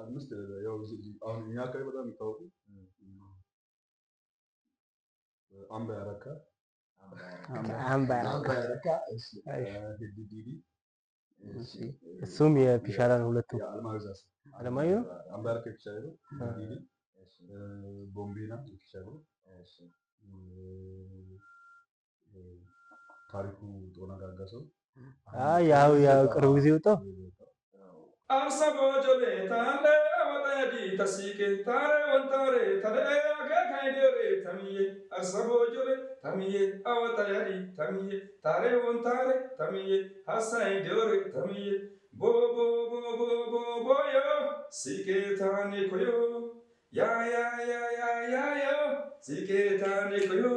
አምስት ያው አሁን እኛ አካባቢ በጣም የሚታወቁ አምባ ያረካ፣ አምባ አምባ ያረካ። እሺ። ሂዲ ዲዲ። እሺ። እሱም የፒሻራ ነው ሁለቱ። አለማዊ ዛስ። አለማዊ ነው? አምባ ያረካ የፒሻራ ነው። ዲዲ፣ ቦምቤና የፒሻራ ነው። እሺ። ታሪኩ ጦና ጋጋሰው። አይ፣ ያው ቅርብ ጊዜ ወጣው። Arsa bojole taale awatayadi tasike tare wantare tare akakaidere tamiye arsa bojole tamiye awatayadi tamiye tare wantare tamiye hasaidere tamiye bo bo bo bo bo bo yo sike tane koyo ya ya ya ya ya yo sike tane koyo.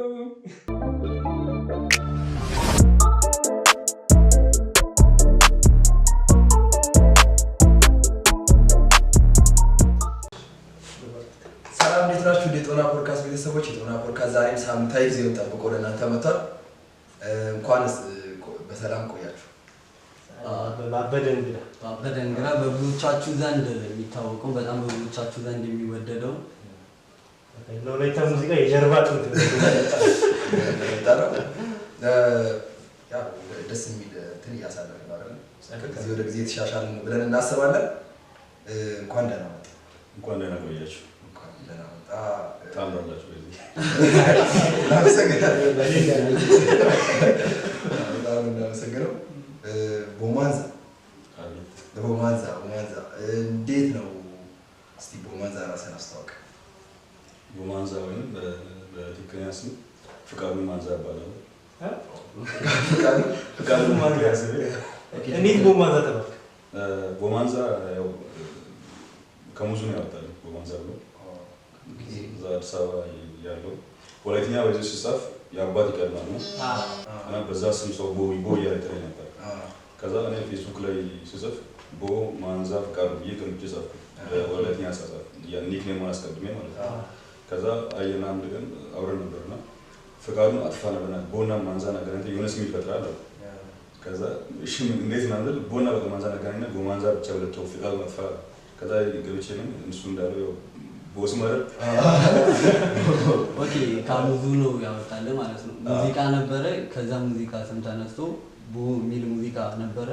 ሰላም፣ እንዴት ናችሁ? የጦና ፖድካስት ቤተሰቦች፣ የጦና ፖድካስት ዛሬም ሳምንታዊ ጊዜውን ጠብቆ ወደ እናንተ መጥቷል። እንኳንስ በሰላም ቆያችሁ። ባበደ እንግዳ። ባበደ እንግዳ፣ በብዙዎቻችሁ ዘንድ የሚታወቀው፣ በጣም በብዙዎቻችሁ ዘንድ የሚወደደው ለወላይታ ሙዚቃ የጀርባ አጥንት ነው። የመጣነው። ያው ደስ የሚል እንትን እያሳለፍን ነው አይደል? ከጊዜ ወደ ጊዜ የተሻሻልን ነው ብለን እናስባለን። እንኳን ደህና መጣ። እንኳን ደህና ቆያችሁ። እንኳን ደህና መጣ። ታምራላችሁ በዚህ። እናመሰግናለን። በጣም እናመሰግነው። ቦማንዛ። አቤት። ቦማንዛ፣ ቦማንዛ እንዴት ነው? እስቲ ቦማንዛ ራስን አስተዋውቅ። ቦማንዛ ወይም በትክክለኛ ስም ፍቃዱ ማንዛ እባላለሁ። ፍቃዱ። ፍቃዱ ማንዛ ስሜ። እንዴት ቦማንዛ ተባልክ? ቦማንዛ ያው ከሙዙ ነው ያወጣል ቦማንዛ ብሎ። እዛ አዲስ አበባ ያለው ወላይትኛ በዚህ ሲጻፍ የአባት ይቀድማል ነው እና በዛ ስም ሰው ቦ ቦ እያለ ይጠራኝ ነበር። ከዛ እኔ ፌስቡክ ላይ ስጽፍ ቦ ማንዛ ፍቃዱ ብዬ ገልብጬ ጻፍኩ። በወላይትኛ አጻጻፍ nickname ኡን አስቀድሜ ማለት ነው። ከዛ አየና አንድ ቀን አብረን ነበርና ፍቃዱን አጥፋ ነበርና ቦና ማንዛን አገናኝተህ የሆነ ስም ይፈጥራል አለ። ከዛ እሺ እንዴት ምናምን ስል ቦና በቃ ማንዛን አገናኝና ቦማንዛ ብቻ ብለህ ተው፣ ፍቃዱን አጥፋ። ከዛ ገብቼ ነው እሱ እንዳለው ያው ቦስ ማለት። Okay፣ ከሙዙ ነው ያወጣልህ ማለት ነው። ሙዚቃ ነበረ። ከዛ ሙዚቃ ስም ተነስቶ ቦ የሚል ሙዚቃ ነበረ።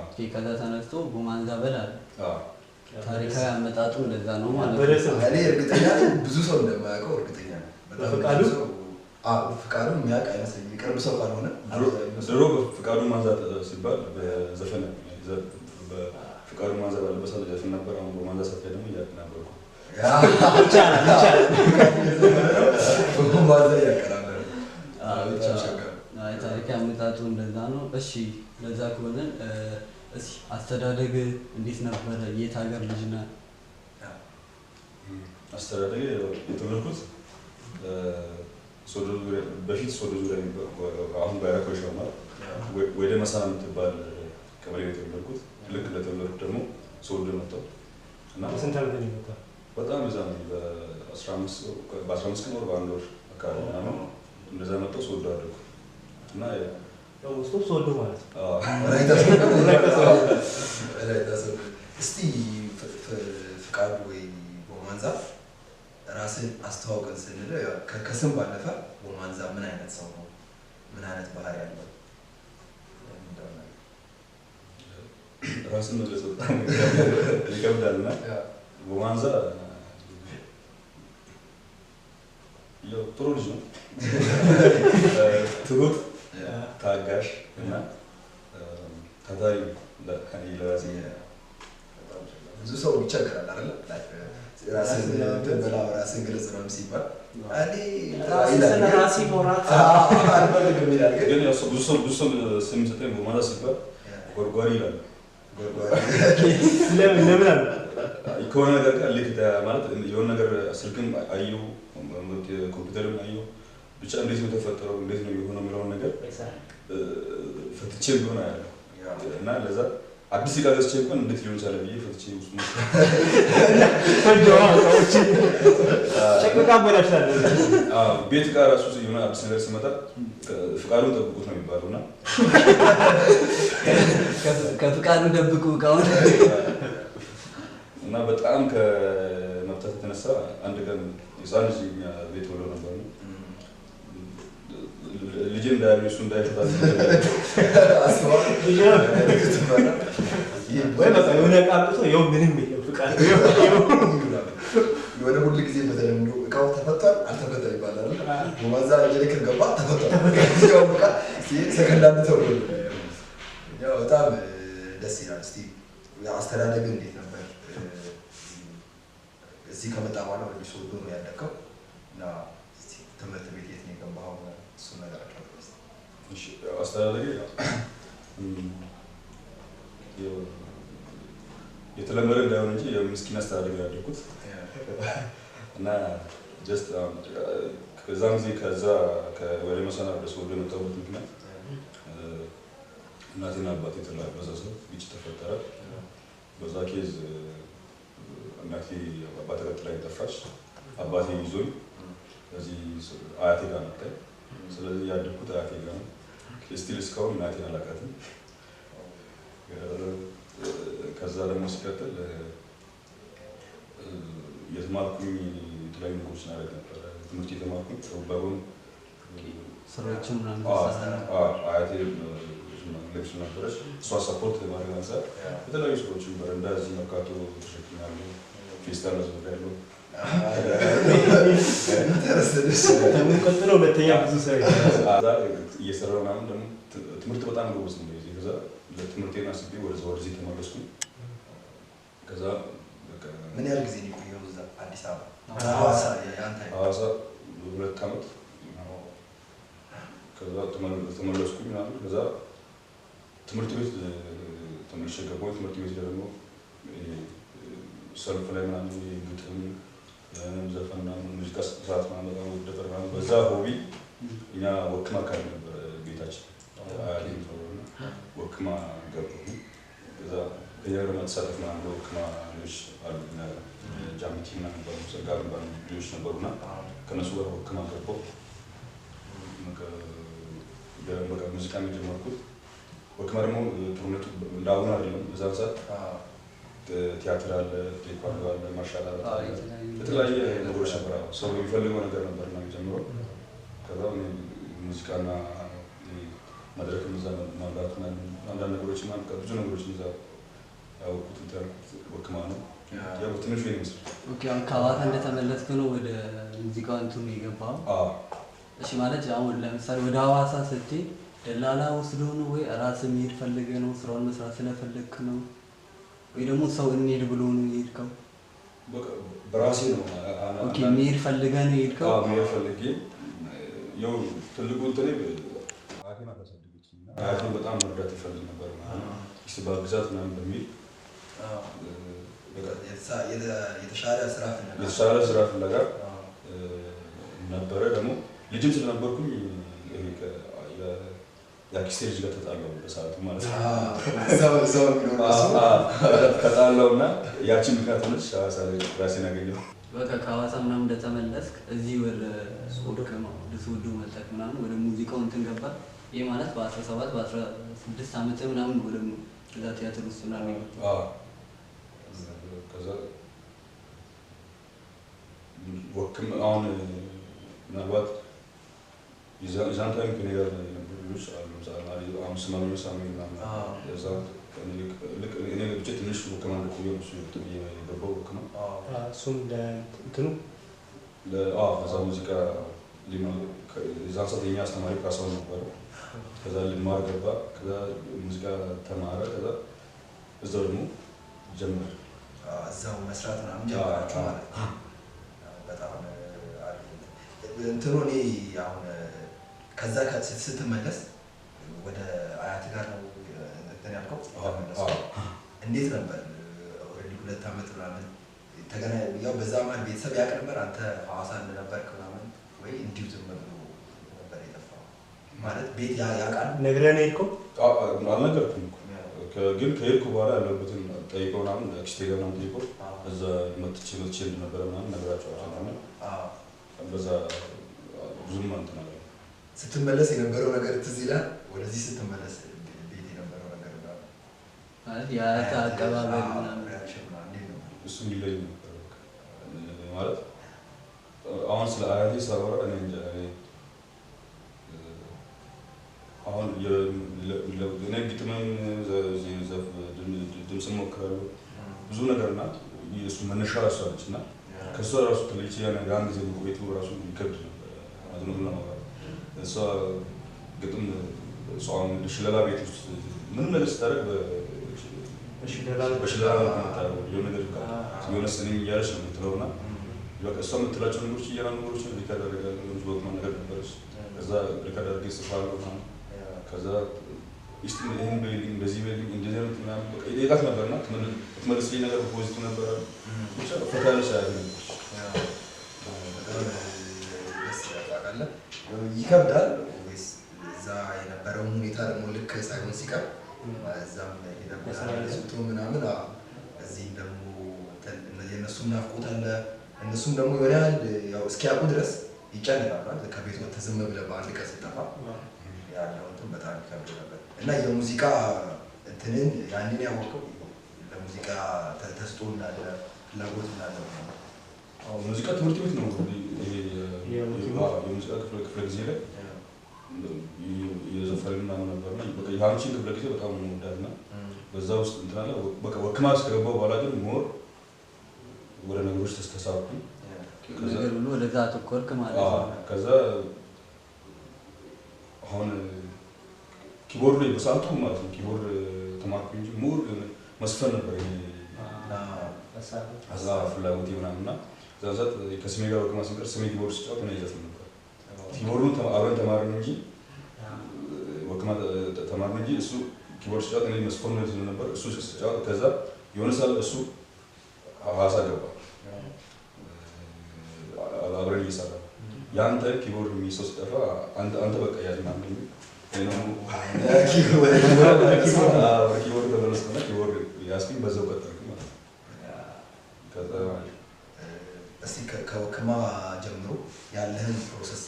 Okay፣ ከዛ ተነስቶ ቦማንዛ በል አለ። ታሪካዊ አመጣጡ እንደዛ ነው ማለት ነው። በደስም እኔ እርግጠኛ ነኝ ብዙ ሰው እንደማያውቀው እርግጠኛ ነኝ። በጣም በፍቃዱ? ብዙ ሰው፣ አዎ፣ ፍቃዱ የሚያውቅ አይመስለኝም። የቅርብ ሰው ካልሆነ። ድሮ በፍቃዱ ማንዛ ሲባል በዘፈን በፍቃዱ ማንዛ ባለበት ሰዓት ዘፈን ነበር። አሁን በማንዛ ሰዓት ላይ ደግሞ እያቀናበርኩ። ይቻላል፣ ይቻላል። ቦማንዛ እያቀናበረ። አዎ፣ ብቻ በጣም ሸጋ ነው። አይ፣ ታሪካዊ አመጣጡ እንደዛ ነው። እሺ፣ ለዛ ከሆነ እስኪ አስተዳደግ እንዴት ነበረ? የት ሀገር ልጅ ነህ? አስተዳደግ የተወለድኩት ሶዶ ዙሪያ፣ በፊት ሶዶ ዙሪያ የሚባል፣ አሁን ባይራ ኮይሻ ማለት ወደ መሳና የምትባል ቀበሌ ነው የተወለድኩት። ልክ እንደተወለድኩ ደግሞ ሶዶ መጣሁ እና ስንት ዓመት ነው የመጣው? በጣም እዛ ነው በ15 ቀን ወር በአንድ ወር አካባቢ ምናምን እንደዛ መጣሁ፣ ሶዶ አደኩ እና ያው ውስጡ ሶዶ ማለት ነው። አዎ። ወላይታ ሶዶ። ወላይታ ሶዶ። እስቲ ፍቃዱ ወይ ቦማንዛ ራስን አስተዋውቀን ስንል ያው ከስም ባለፈ ቦማንዛ ምን አይነት ሰው ነው? ምን አይነት ባህሪ ያለው የሚለውን ነገር። ራስን መግለጽ በጣም ይከብዳል እና ቦማንዛ ያው ጥሩ ልጅ ነው። ትሁት፣ ታጋሽ እና ታታሪ ነው። እኔ ለራሴ በጣም ብዙ ሰው ይቸገራል አይደለ? Like ራስን እንትን ብላ ራስን ግለጽ ነው ሲባል እኔ ራስህ ይላል ስለ ግን ራስህ ማውራት አዎ፣ አልፈልግም ይላል ግን ግን ያው ብዙ ሰው ስም የሚሰጠኝ ቦማንዛ ሲባል ጎርጓሪ ይላል። ጎርጓሪ። ለምን አሉ? ከሆነ ነገር ጋር ልክ ማለት የሆነ ነገር ስልክም አየሁ፣ ኮምፒውተርም አየሁ፣ ብቻ እንዴት ነው የተፈጠረው፣ እንዴት ነው የሆነው የሚለውን ነገር ፈትቼ ቢሆን አያለሁ እና ለዛ አዲስ ዕቃ ገዝቼ እንኳን እንዴት ሊሆን ቻለ ብዬ ፈትቼ ውስጥ ፈጀዋ ሰዎች ጨቅቃ አበላሽታለሁ። አዎ፣ ቤት ዕቃ ራሱ የሆነ አዲስ ነገር ሲመጣ ፍቃዱን ጠብቁት ነው የሚባለው እና ከፍቃዱ ደብቁ እቃውን። እና በጣም ከመፍታት የተነሳ አንድ ቀን ህፃን ልጅ እኛ ቤት ወሎ ነበር ነው ልጄ እንዳያገኝ እሱ እንዳይፈታ ወይ በቃ የሆነ ዕቃ አምጥቶ ይኸው ምንም የለም ፍቃድ የሆነ ሁል ጊዜ በተለምዶ እቃው ተፈቷል አልተፈታም ይባላል። ቦማንዛ እጄ ላይ ከገባ ተፈቷል። ያው በቃ ሰከንድ አንድ ተብሎ ያው በጣም ደስ ይላል። እስቲ አስተዳደግ እንዴት ነበር? እዚህ ከመጣ በኋላ ወደ ሶዶ ነው ያደግከው እና እስቲ ትምህርት ቤት የት ነው የገባኸው? እሱን ነገር አጫውተን እስቲ። እሺ አስተዳደጌ የተለመደ እንዳይሆን እንጂ የምስኪን አስተዳደግ ነው ያደግኩት እና just ከዛም ጊዜ ከዛ ወደ መሰና ወደ ሶዶ የመጣሁበት ምክንያት እናቴና አባቴ ተለያዩ። በዛ ሰዓት ግጭት ተፈጠረ። በዛ case እናቴ አባቴ ጋር ጥላኝ ጠፋች። አባቴ ይዞኝ እዚህ አያቴ ጋር መጣኝ። ስለዚህ ያደግኩት አያቴ ጋር ነው። still እስካሁን እናቴን አላውቃትም። ከዛ ደግሞ ሲቀጥል የተማርኩኝ የተለያዩ ነገሮችን አደርግ ነበረ። ትምህርት የተማርኩኝ በጎን ስራዎችን ምናምን አያቴ ልብስ ነበረች፣ እሷ support ማድረግ አንጻር የተለያዩ ስራዎችን በረንዳ እዚህ መርካቶ ተሸክሜያለሁ፣ ፌስታል አዞሬያለሁ። ከምን ቀጥሎ ሁለተኛ ብዙ ሰው እየሰራሁ ምናምን ደግሞ ትምህርት በጣም ጎበዝ ነው። ከዛ ለትምህርቴን አስቤ ወደዚህ ተመለስኩኝ። ከዛ ምን ያህል ጊዜ ነው የቆየኸው እዛ አዲስ አበባ? ሐዋሳ የአንተ ሐዋሳ 2 ዓመት። ከዛ ተመለስኩኝ ምናምን። ከዛ ትምህርት ቤት ተመልሼ ገባሁ። ትምህርት ቤት ደግሞ ሰልፍ ላይ ምናምን ግጥም፣ ዘፈን ምናምን ሙዚቃ ሰዓት ምናምን በጣም እወድ ነበር ምናምን። በዛ hobby እኛ ወክማ አካባቢ ነበር ቤታችን አያቴ የሚኖረው እና ወክማ ገባሁ። ከዛ ከእኛ ጋር መተሳተፍ ምናምን በወክማ ልጆች አሉ፣ ጃሚቲ ምናምን የሚባሉ ጸጋ የሚባሉ ልጆች ነበሩና ከእነሱ ጋር ወክማ ገባሁ። በቃ ሙዚቃ የጀመርኩት ወክማ ደግሞ ጥሩነቱ እንደ አሁኑ አይደለም። በዛን ሰዓት ቲያትር አለ፣ ቴኳንዶ አለ፣ martial art አለ፣ የተለያየ ነገሮች ነበር። ሰው የሚፈልገው ነገር ነበር እና የሚጀምረው። ከዛ ሙዚቃና መድረክ እዛ መምራት አንዳንድ ነገሮች ብዙ ነገሮች እዛ ያወቅኩት እንትን ያልኩት ወክማ ነው። ያው ትንሹ ይሄን ይመስላል። okay አሁን ከሐዋሳ እንደተመለስክ ነው ወደ ሙዚቃው እንትኑ የገባኸው? አዎ። እሺ ማለት አሁን ለምሳሌ ወደ ሐዋሳ ስትሄድ ደላላ ወስዶ ነው ወይ ራስህ መሄድ ፈልገህ ነው ስራውን መስራት ስለፈለግክ ነው ወይ ደግሞ ሰው እንሂድ ብሎ ነው የሄድከው? በቃ በራሴ ነው። okay መሄድ ፈልገህ ነው የሄድከው? አዎ መሄድ ፈልጌ። ያው ትልቁ እንትኔ አያቴን አሳደገችኝ እና አያቴን በጣም መርዳት እፈልግ ነበር ማለት ነው። እስቲ ባግዛት ምናምን በሚል የተሻለ ስራ ፍለጋ የተሻለ ስራ ፍለጋ ነበረ። ደግሞ ልጅም ስለነበርኩኝ የአክስቴ ልጅ ጋር ተጣላሁ በሰዓቱ ማለት ነው። እዛው የሚኖረው እሱ ተጣላሁ እና ያቺ ምክንያት ሆነች ሐዋሳ ላይ ራሴን አገኘሁ። በቃ ከሐዋሳ ምናምን እንደተመለስክ እዚህ ወደ ወክማ ወደ ሶዶ መጣህ ምናምን ወደ ሙዚቃው እንትን ገባህ። ይሄ ማለት በ17 በ16 ዓመት ምናምን ወደ እዛ ቲያትር ውስጥ ምናምን የገባው። አዎ። ከዛ ወክም አሁን ምናልባት የዛን time ከእኔ ጋር የነበሩ ልጆች አሉ። አሁን ስመኘው ሳሙኤል ምናምን እዛ ልክ እኔ ገብቼ ትንሽ ወክማ እንደቆየሁ ነው እሱ የገባው ወክማ። እሱም ለእንትኑ በዛ ሙዚቃ የዛን ሰዓት የኛ አስተማሪ ካሳሁን ነበረ። ከዛ ልማር ገባ። ከዛ ሙዚቃ ተማረ። ከዛ እዛው ደግሞ ጀመረ። እዛው መስራት ምናምን ጀመራችሁ ማለት ነው። በጣም አሪፍ እንትኑ። እኔ አሁን ከዛ ስትመለስ ወደ አያት ጋር ነው እንትን ያልከው? እንዴት ነበር? already 2 ዓመት ምናምን ተገናኝ። ያው በዛ መሀል ቤተሰብ ያውቅ ነበር አንተ ሐዋሳ እንደነበርክ ምናምን ወይ እንዲሁ ዝም ብሎ ነበር የጠፋው? ማለት ቤት ያውቃል? ነግረህ ነው የሄድከው? አልነገርኩም እኮ ግን ከሄድኩ በኋላ ያለሁበትን ጠይቀው ምናምን አክስቴ ጋር ምናምን ጠይቀው እዛ መጥቼ እንደነበረ ምናምን ነግራቸዋለሁ። በዛ ብዙም እንትን አላለም። ስትመለስ የነበረው ነገር ትዝ ይልሃል? ወደዚህ ስትመለስ ቤት የነበረው ነገር ምናምን ማለት የአያትህ አቀባበል ምናምን reaction ምናምን እንዴት ነው? እሱ ይለይ ነበር ማለት አሁን ስለ አያቴ ሳወራ እኔ እንጃ አሁን እኔ ግጥምም ድምፅ እሞክራለሁ ብዙ ነገርና የእሱ መነሻ እሷ ነች እና ከእሷ ራሱ ተለይቼ ያን ጊዜ መቆየቱ ራሱ ይከብድ ነበር። እውነቱን ለማውራት እሷ ግጥም ሽለላ ቤት ውስጥ ምንም ነገር ስታደርግ በሽለላ ነው የምታደርገው። የሆነ ነገር የሆነ ስንኝ እያለች ነው የምትለው እና በቃ እሷ የምትላቸው ነገሮች እያንዳንዱ ነገሮችን record አደርጋለሁ። ወክማ ነገር ነበረች። ከዛ record አድርጌ እጽፋለሁ ምናምን ከዛ እስቲ ይሄን በይልኝ እንደዚህ በይልኝ እንደዚህ አይነት ምናምን በቃ ይጠይቃት ነበርና ትመልስልኝ ነገር በ positive ነበረ። ብቻ ፈታ ያለች አያት ነበረች። በጣም ደስ ይላል። ታውቃለህ ይከብዳል ወይስ እዛ የነበረውን ሁኔታ ደግሞ ልክ ሳይሆን ሲቀር እዛም ሄደህ ስትሆን ምናምን እዚህም ደግሞ የእነሱም ናፍቆት አለ። እነሱም ደግሞ የሆነ ያህል ያው እስኪያውቁ ድረስ ይጨነቃሉ። ከቤት ወጥተህ ዝም ብለህ በአንድ ቀን ስትጠፋ ያለው እንትን በጣም ይከብድ ነበር እና የሙዚቃ እንትንን ያንን ያወቀው ለሙዚቃ ተስጦ እንዳለ ፍላጎት እንዳለ ነው። ሙዚቃ ትምህርት ቤት ነው የሙዚቃ ክፍለ ጊዜ ላይ የዘፈንን ምናምን ነበርና በቃ የሀምቺን ክፍለ ጊዜ በጣም ነው የምወዳት እና በዛ ውስጥ እንትን አለ። በቃ ወክማ እስከገባሁ በኋላ ግን more ወደ ነገሮች ተሳብኩኝ። ነገር ሁሉ ወደዛ አተኮርክ ማለት ነው። ከዛ አሁን keyboard ላይ በሰዓቱ ማለት ነው keyboard ተማርኩኝ እንጂ more መስፈን ነበር ይሄ ፍላጎቴ ምናምን እና እዛ ሰዓት ከስሜ ጋር ወክማ ስንቀር ስሜ keyboard ሲጫወት እኔ እዘፍን ነበር። keyboard ኡን አብረን ተማርን እንጂ ወክማ ተማርን እንጂ እሱ keyboard ሲጫወት እኔ መስፈን ነበር እሱ ሲጫወት። ከዛ የሆነ ሰዓት እሱ ሐዋሳ ገባ አብረን እየሰራ ያንተ keyboard የሚይዘው ሲጠፋ አንተ በቃ ያዝ ምናምን እኔ ደግሞ keyboard ተመለስኩና keyboard ያዝኩኝ፣ በዛው ቀጠልኩኝ ማለት ነው። ከዛ እስቲ ከወክማ ጀምሮ ያለህን process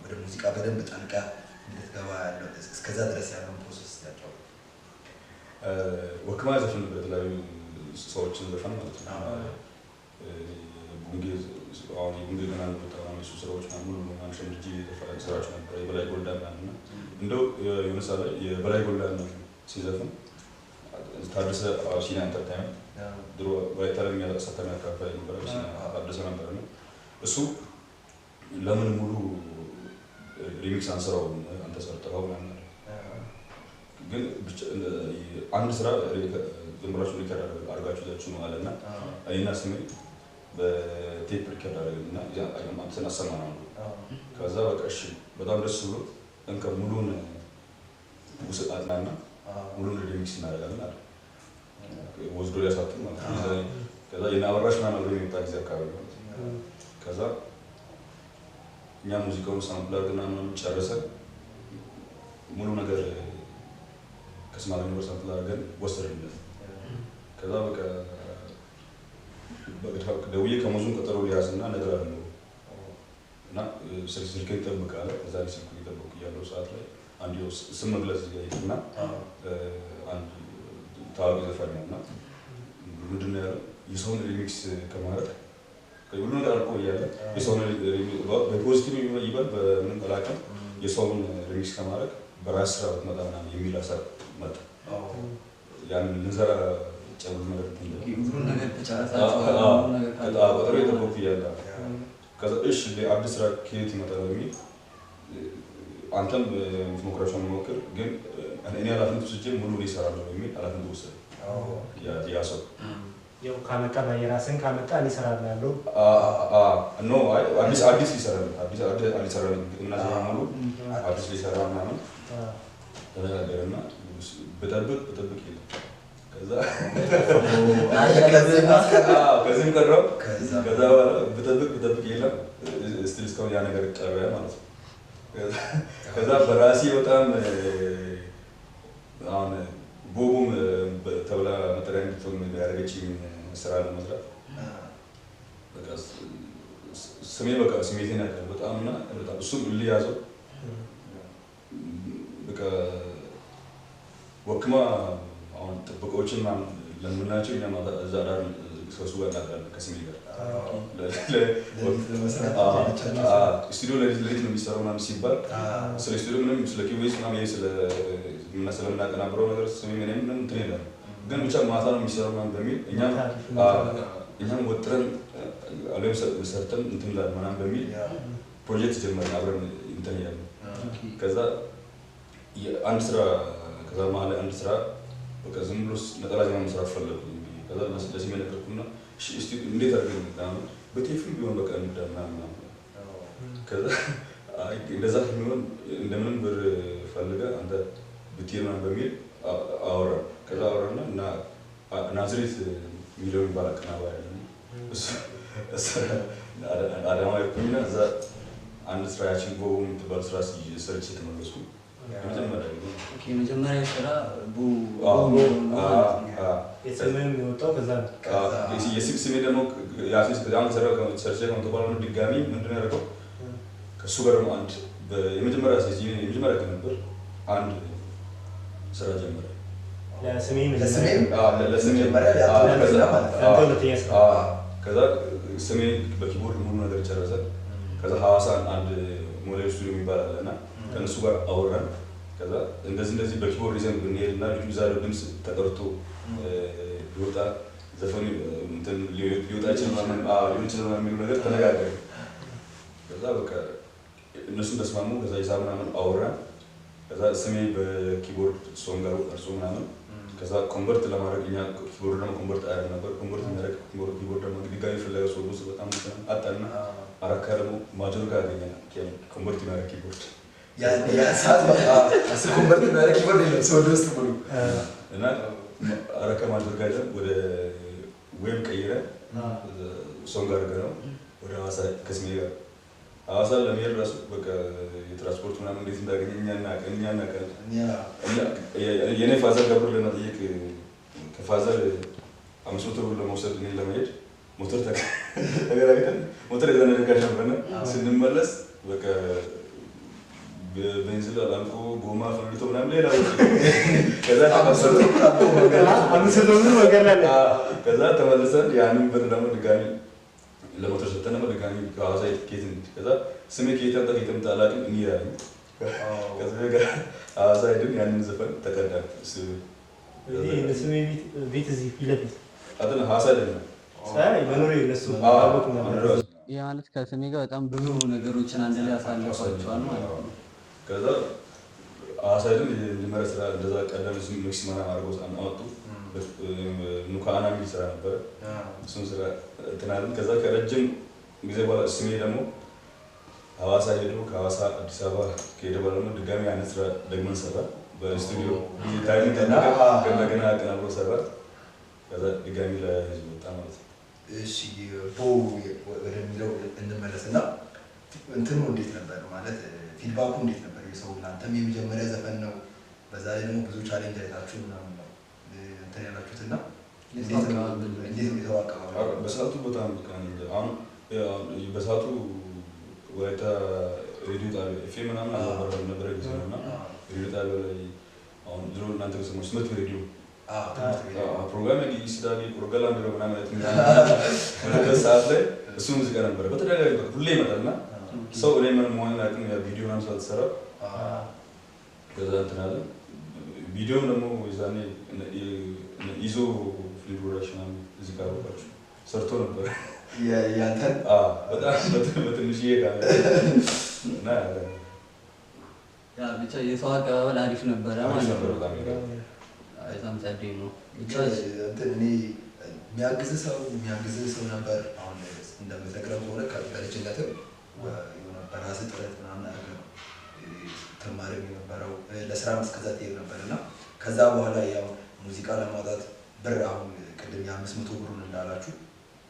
ወደ ሙዚቃ በደንብ ጠልቀህ እንድትገባ ያለው እስከዛ ድረስ ያለውን process ያጫውተን። ወክማ ዘፈን በተለያዩ ሰዎችን ዘፈን ማለት ነው። ቡንጌ አሁን የቡንጌ ገና ወጣ ምናምን የሱ ስራዎች ምናምን ሙሉ ምናምን ሸምድጄ ስራዎች ነበር። የበላይ ጎልዳ ምናምን እና እንደው የሆነ ሰዓት ላይ የበላይ ጎልዳ ሲዘፍን ታደሰ አቢሲኒያ Entertainment ድሮ ወላይታ ላይ አሳታሚ አካፋይ ነበር፣ አቢሲኒያ ታደሰ ነበር እና እሱ ለምን ሙሉ remix አንሰራውም አንተ ሰርተኸው ምናምን አለ። ግን አንድ ስራ ዝም ብላችሁ record አድርጋችሁ ይዛችሁ ነው አለና እኔና ስሜ በ tape record አደረግን እና አምጥተን አሰማነው አንዱ። ከዛ በቃ እሺ በጣም ደስ ብሎት እንከ ሙሉን ውስጥ አጥናና ሙሉን remix እናደርጋለን አለ። ወስዶ ሊያሳትም ማለት ነው። ከዛ የእነ አበራሽ ምናምን አብሮ የመጣ ጊዜ አካባቢ ማለት ነው። ከዛ እኛ ሙዚቃውን sample አድርገን ምናምን ጨርሰን ሙሉ ነገር ከስማገኘው ጋር sample አድርገን ወሰድንለት። ከዛ በቃ ደውዬ ከሙዙን ቀጠሮ ሊያዝና እነግርሃለሁ እና ስልኬን ጠብቅ አለ። ከዛ ስልኩን እየጠበቅኩ እያለሁ ሰዓት ላይ አንድ ስም መግለጽ እና አንድ ታዋቂ ዘፋኝ ነው እና ምንድን ነው ያለው የሰውን remix ከማድረግ ሁሉ ነገር አልቆ እያለ የሰውን በ positive ይበል በምንም አላውቅም የሰውን remix ከማድረግ በራስ ስራ ብትመጣ ምናምን የሚል ሀሳብ መጣ። ያንን ልንሰራ ጨምር ነገር ሁሉን ነገር ተጨረሳችሁ? ቀጠሮ እየጠበቅኩ እያለ ከዛ እሺ አዲስ ስራ ከየት ይመጣል በሚል አንተም የምትሞክራቸውን ሞክር፣ ግን እኔ ኃላፊነት ወስጄ ሙሉ እኔ እሰራለሁ በሚል ኃላፊነት ወሰደ ያ ሰው። ያው ካመጣ የራስን ካመጣ እኔ እሰራለሁ። No አዲስ አዲስ ሊሰራ አዲስ አዲስ ሊሰራ ግጥምና ዜማ ሙሉ አዲስ ሊሰራ ምናምን ተነጋገርና ብጠብቅ ብጠብቅ የለም። ከዛ ከዚህም ቀረው። ከዛ በኋላ ብጠብቅ ብጠብቅ የለም። still እስካሁን ያ ነገር ቀረ ማለት ነው። ከዛ በራሴ በጣም አሁን ቦቡም ተብላ መጠሪያ እንድትሆን ያደረገችኝ ስራ ለመስራት በቃ ስሜ በቃ ስሜቴን ያውቃል በጣም እና በጣም እሱም እልህ ያዘው። በቃ ወክማ አሁን ጥበቃዎችን ምናምን ለምናቸው እኛ ማታ እዛ ዳር ከእሱ ጋር እናድራለን ከስሜ ጋር። ሌሊት ለመስራት ስቱዲዮ ሌሊት ሌሊት ነው የሚሰራው ምናምን ሲባል ስለ ስቱዲዮ ምንም ስለ Cubase ምናምን ይሄ ስለምናቀናብረው ነገር ስሜ ምንም ምንም እንትን የለም፣ ግን ብቻ ማታ ነው የሚሰራው ምናምን በሚል እኛም ወጥረን አልበም ሰርተን እንትን እንላለን ምናምን በሚል ፕሮጀክት ጀመርን አብረን እንትን እያልን። ከዛ አንድ ስራ ከዛ መሀል ላይ አንድ ስራ በቃ ዝም ብሎ ነጠላ ዜማ መስራት ፈለኩኝ። ከዛ ለስሜ ነገርኩና እሺ እስቲ እንዴት አድርገን ምናምን በቴፍም ቢሆን በቃ እንዳ ምናምን ምናምን። ከዛ አይ እንደዛ ከሚሆን እንደምንም ብር ፈልገህ አንተ ብትሄድ ምናምን በሚል አወራን። ከዛ አወራና እና ናዝሬት የሚለው የሚባል አቀናባሪ አለ። እሱ አዳማ ሄድኩኝና እዛ አንድ ስራ ያችን ቦ የምትባል ስራ ሰርቼ ተመለስኩ። የመጀመሪያ ጊዜ። Okay፣ የመጀመሪያ ስራ ቦ አዎ፣ ቦ ነው ማለት ነው። አዎ። የስምህም የወጣው ከዛ ነው። ስሜ ደግሞ አሁን ከሰራሁ ሰርቼ ከመጣሁ በኋላ ደግሞ ድጋሚ ምንድን ነው ያደረገው ከእሱ ጋር ደግሞ አንድ የመጀመሪያ season የመጀመሪያ ቀን ነበር አንድ ስራ ጀመረ። ለስሜ ለስሜ ለስሜ መጀመሪያ ያንተ ሁለተኛ ማለት ነው። ያንተ ሁለተኛ ስራ። ከዛ ስሜ በ keyboard ሙሉ ነገር ጨረሰ። ከዛ ሐዋሳ አንድ ሞዴል ስቱዲዮ የሚባል አለ እና ከእነሱ ጋር አወራን። ከዛ እንደዚህ እንደዚህ በ keyboard ይዘን ብንሄድ እና ልጁ እዛ ያለው ድምፅ ተቀርቶ ቢወጣ ዘፈኑ እንትን ሊወጣ ይችላል ምናምን፣ አዎ ሊሆን ይችላል ምናምን የሚሉ ነገር ተነጋገርን። ከዛ በቃ እነሱም ተስማሙ። ከዛ ሂሳብ ምናምን አወራን። ከዛ ስሜ በ keyboard song ጋር ቀርጾ ምናምን ከዛ convert ለማድረግ እኛ keyboard ደግሞ convert አያደርግ ነበር። Convert የሚያደርግ keyboard ደግሞ ድጋሚ ፍለጋ ሰው ውስጥ በጣም አጣና አራካ ደግሞ ማጆር ጋር አገኘን convert የሚያደርግ keyboard። ያን ሰዓት እሱ convert የሚያደርግ keyboard የለም ሰው ውስጥ ሙሉ። እና አረካ ማጆር ጋር ሄደን ወደ wave ቀይረን song አድርገን ነው ወደ ሐዋሳ ከስሜ ጋር ሐዋሳ ለመሄድ ራሱ በቃ የትራንስፖርት ምናምን እንዴት እንዳገኘ እኛ እናውቃለን እኛ እናውቃለን። የኔ father ጋር ብር ለመጠየቅ ከ father 500 ብር ለመውሰድ እኔ ለመሄድ ሞተር ተገናኝተን ሞተር የዛን ነጋሽ ነበርና ስንመለስ በቃ ቤንዚን አልቆ ጎማ ፈንድቶ ምናምን ሌላ ከዛ 500 ብር መንገድ ላይ አለ። ከዛ ተመልሰን ያንን ብር ደግሞ ድጋሚ ለሞተር ሰጠን ደግሞ ድጋሚ ከሐዋሳ ከየት ከዛ ስሜ ከየት አምጣ ከየት አምጣ አላውቅም እንሂድ አለኝ። ከዛ ጋር ሐዋሳ ሄድን ያንን ዘፈን ተቀዳ። እንግዲህ እነ ስሜ ቤት እዚህ ፊት ለፊት አይደለም ሐዋሳ አይደለም። አይ መኖሪያ የእነሱ ታወቁ ነበር። ይህ ማለት ከስሜ ጋር በጣም ብዙ ነገሮችን አንድ ላይ አሳልፏቸዋል ማለት ነው። ከዛ ሐዋሳ ሄድን የመጀመሪያ ስራ እንደዛ ቀደም mix ምናምን አድርገው አመጡ። ኑካና የሚል ስራ ነበረ። እሱን ስራ እንትን አልን። ከዛ ከረጅም ጊዜ በኋላ ስሜ ደግሞ ሐዋሳ ሄዶ ከሐዋሳ አዲስ አበባ ከሄደ በኋላ ደግሞ ድጋሚ ያንን ስራ ደግመን ሰራ። በስቱዲዮ ጊዜ time ጠብቀን ከእንደገና አቀናብሮ ሰራ። ከዛ ድጋሚ ለህዝብ ወጣ ማለት ነው። እሺ ቦ ወደሚለው እንመለስና እንትኑ እንዴት ነበር ማለት feedback ኡ እንዴት ነበር? የሰው እናንተም የመጀመሪያ ዘፈን ነው፣ በዛ ላይ ደግሞ ብዙ challenge አይታችሁ ምናምን ነው እንትን ያላችሁት እና እንዴት ነው የሰው አቀባበል? በሰዓቱ በጣም በቃ እኔ እንጃ። አሁን በሰዓቱ ወላይታ ሬዲዮ ጣቢያ ኤፍኤም ምናምን አልነበረም ነበረ ጊዜ ነው እና ሬዲዮ ጣቢያ ላይ አሁን ድሮ እናንተ ከሰማችሁ ትምህርት ሬዲዮ ፕሮግራም ስዳጌ ቁርገላ የሚለው ምናምን አይነት ምናምን ሰዓት ላይ እሱ ሙዚቃ ነበረ በተደጋጋሚ በቃ ሁሌ ይመጣል እና ሰው እኔ ምን መሆኔን አቅም ያ ቪዲዮ ምናምን ስላልተሰራ ከዛ እንትን አለ። ቪዲዮም ደግሞ የዛኔ ይዞ ፊልም production ምናምን እዚህ ጋር አወቃችሁ ሰርቶ ነበር። ያንተን በጣም በትንሽዬ ካሜራ እና ያ ብቻ የሰው አቀባበል አሪፍ ነበረ አሪፍ ማለት ነበር ነው። በጣም። በጣም ጸዴ ነው። ብቻ እንትን እኔ የሚያግዝህ ሰው ነበር። አሁን እንደምትነግረን ከሆነ በልጅነትም የሆነ በራስህ ጥረት ምናምን አድርገህ ነው ትማርም የነበረው ለስራም እስከዛ ትሄድ ነበር እና ከዛ በኋላ ያው ሙዚቃ ለማውጣት ብር አሁን ቅድም የ500 ብሩን እንዳላችሁ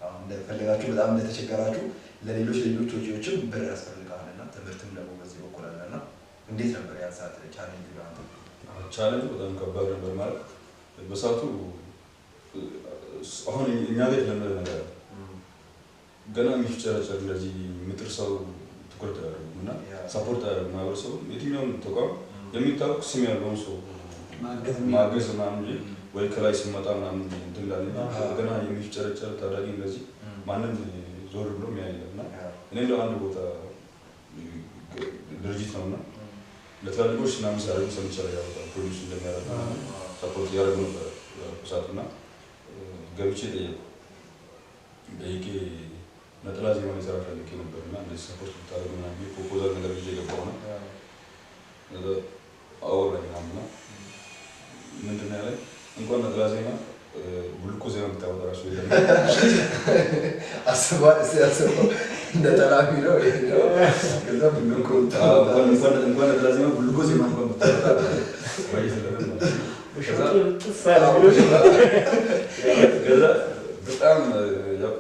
አሁን እንደፈለጋችሁ በጣም እንደተቸገራችሁ ለሌሎች ሌሎች ወጪዎችም ብር ያስፈልጋል እና ትምህርትም ደግሞ በዚህ በኩል አለ እና እንዴት ነበር ያን ሰዓት ቻሌንጁ ለአንተ? ቻሌንጁ በጣም ከባድ ነበር። ማለት በሰዓቱ አሁን እኛ ጋር የተለመደ ነገር አለ። ገና የሚፍጨረጨር እንደዚህ ምጥር ሰው ትኩረት አያደርጉም እና support አያደርጉም። ማህበረሰቡ የትኛውም ተቋም የሚታወቅ ስም ያለውን ሰው ማገዝ ማገዝ ምናምን እንጂ ወይ ከላይ ሲመጣ ምናምን እንትን ይላል እንጂ ገና የሚፍጨረጨር ታዳጊ እንደዚህ ማንም ዞር ብሎ የሚያይ የለም። እና እኔ እንደው አንድ ቦታ ድርጅት ነውና ለትላልቆች ምናምን ሲያደርጉ ሰምቻለሁ። ያው produce እንደሚያደርጉ support እያደረጉ ነበር ሰዓቱ። እና ገብቼ ጠየቁ፣ ጠይቄ ነጠላ ዜማ ሊሰራ ፈልጌ ነበር እና እንደዚህ support ብታደርጉ ምናምን ብዬ proposal ነገር ይዤ ገባሁ። እና ከዛ አወራኝ ምናምን እና ምንድን ነው ያለኝ፣ እንኳን ነጠላ ዜማ ቡልኮ ዜማ የምታወጣ ራሱ የለም። አስበዋል። እስኪ አስበው፣ ነጠላ የሚለው ይሄ ነው። ከዛ ቡልኮ። እንኳን ነጠላ ዜማ ቡልኮ ዜማ እንኳን ብታወጣ ወይ ስለምን ማለት ነው። ጥፍ ያለ ቪዲዮ። ከዛ በጣም ያው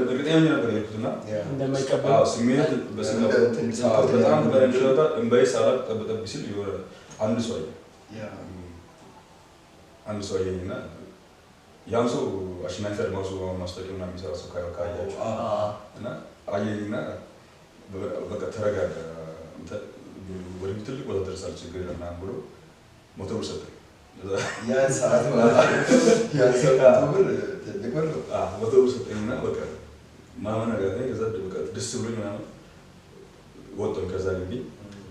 እርግጠኛ ሆኜ ነበር የሄድኩት እና እንደማይቀበል። አዎ፣ ስሜት በስሜት እንደ እንትን support በጣም ያደርግ። በላይ እንደወጣ እንባዬ ሳላቅ ጠብ ጠብ ሲል የሆነ አንድ ሰው አየኝ። አንድ ሰው አየኝ እና ያም ሰው አሸናፊ አድማሱ አሁን ማስታወቂያ ምናምን የሚሰራ ሰው ካያችሁ እና አየኝና በቃ ተረጋጋ፣ አንተ ወደፊት ትልቅ ቦታ ትደርሳለህ፣ ችግር የለም ምናምን ብሎ 100 ብር ሰጠኝ። ያን ሰዓት ማለት ነው። ያን ሰዓት 100 ብር ትልቅ ብር ነው። 100 ብር ሰጠኝና በቃ ማመን አቃተኝ። ከዛ በቃ ደስ ብሎኝ ምናምን ወጣሁኝ። ከዛ ግቢ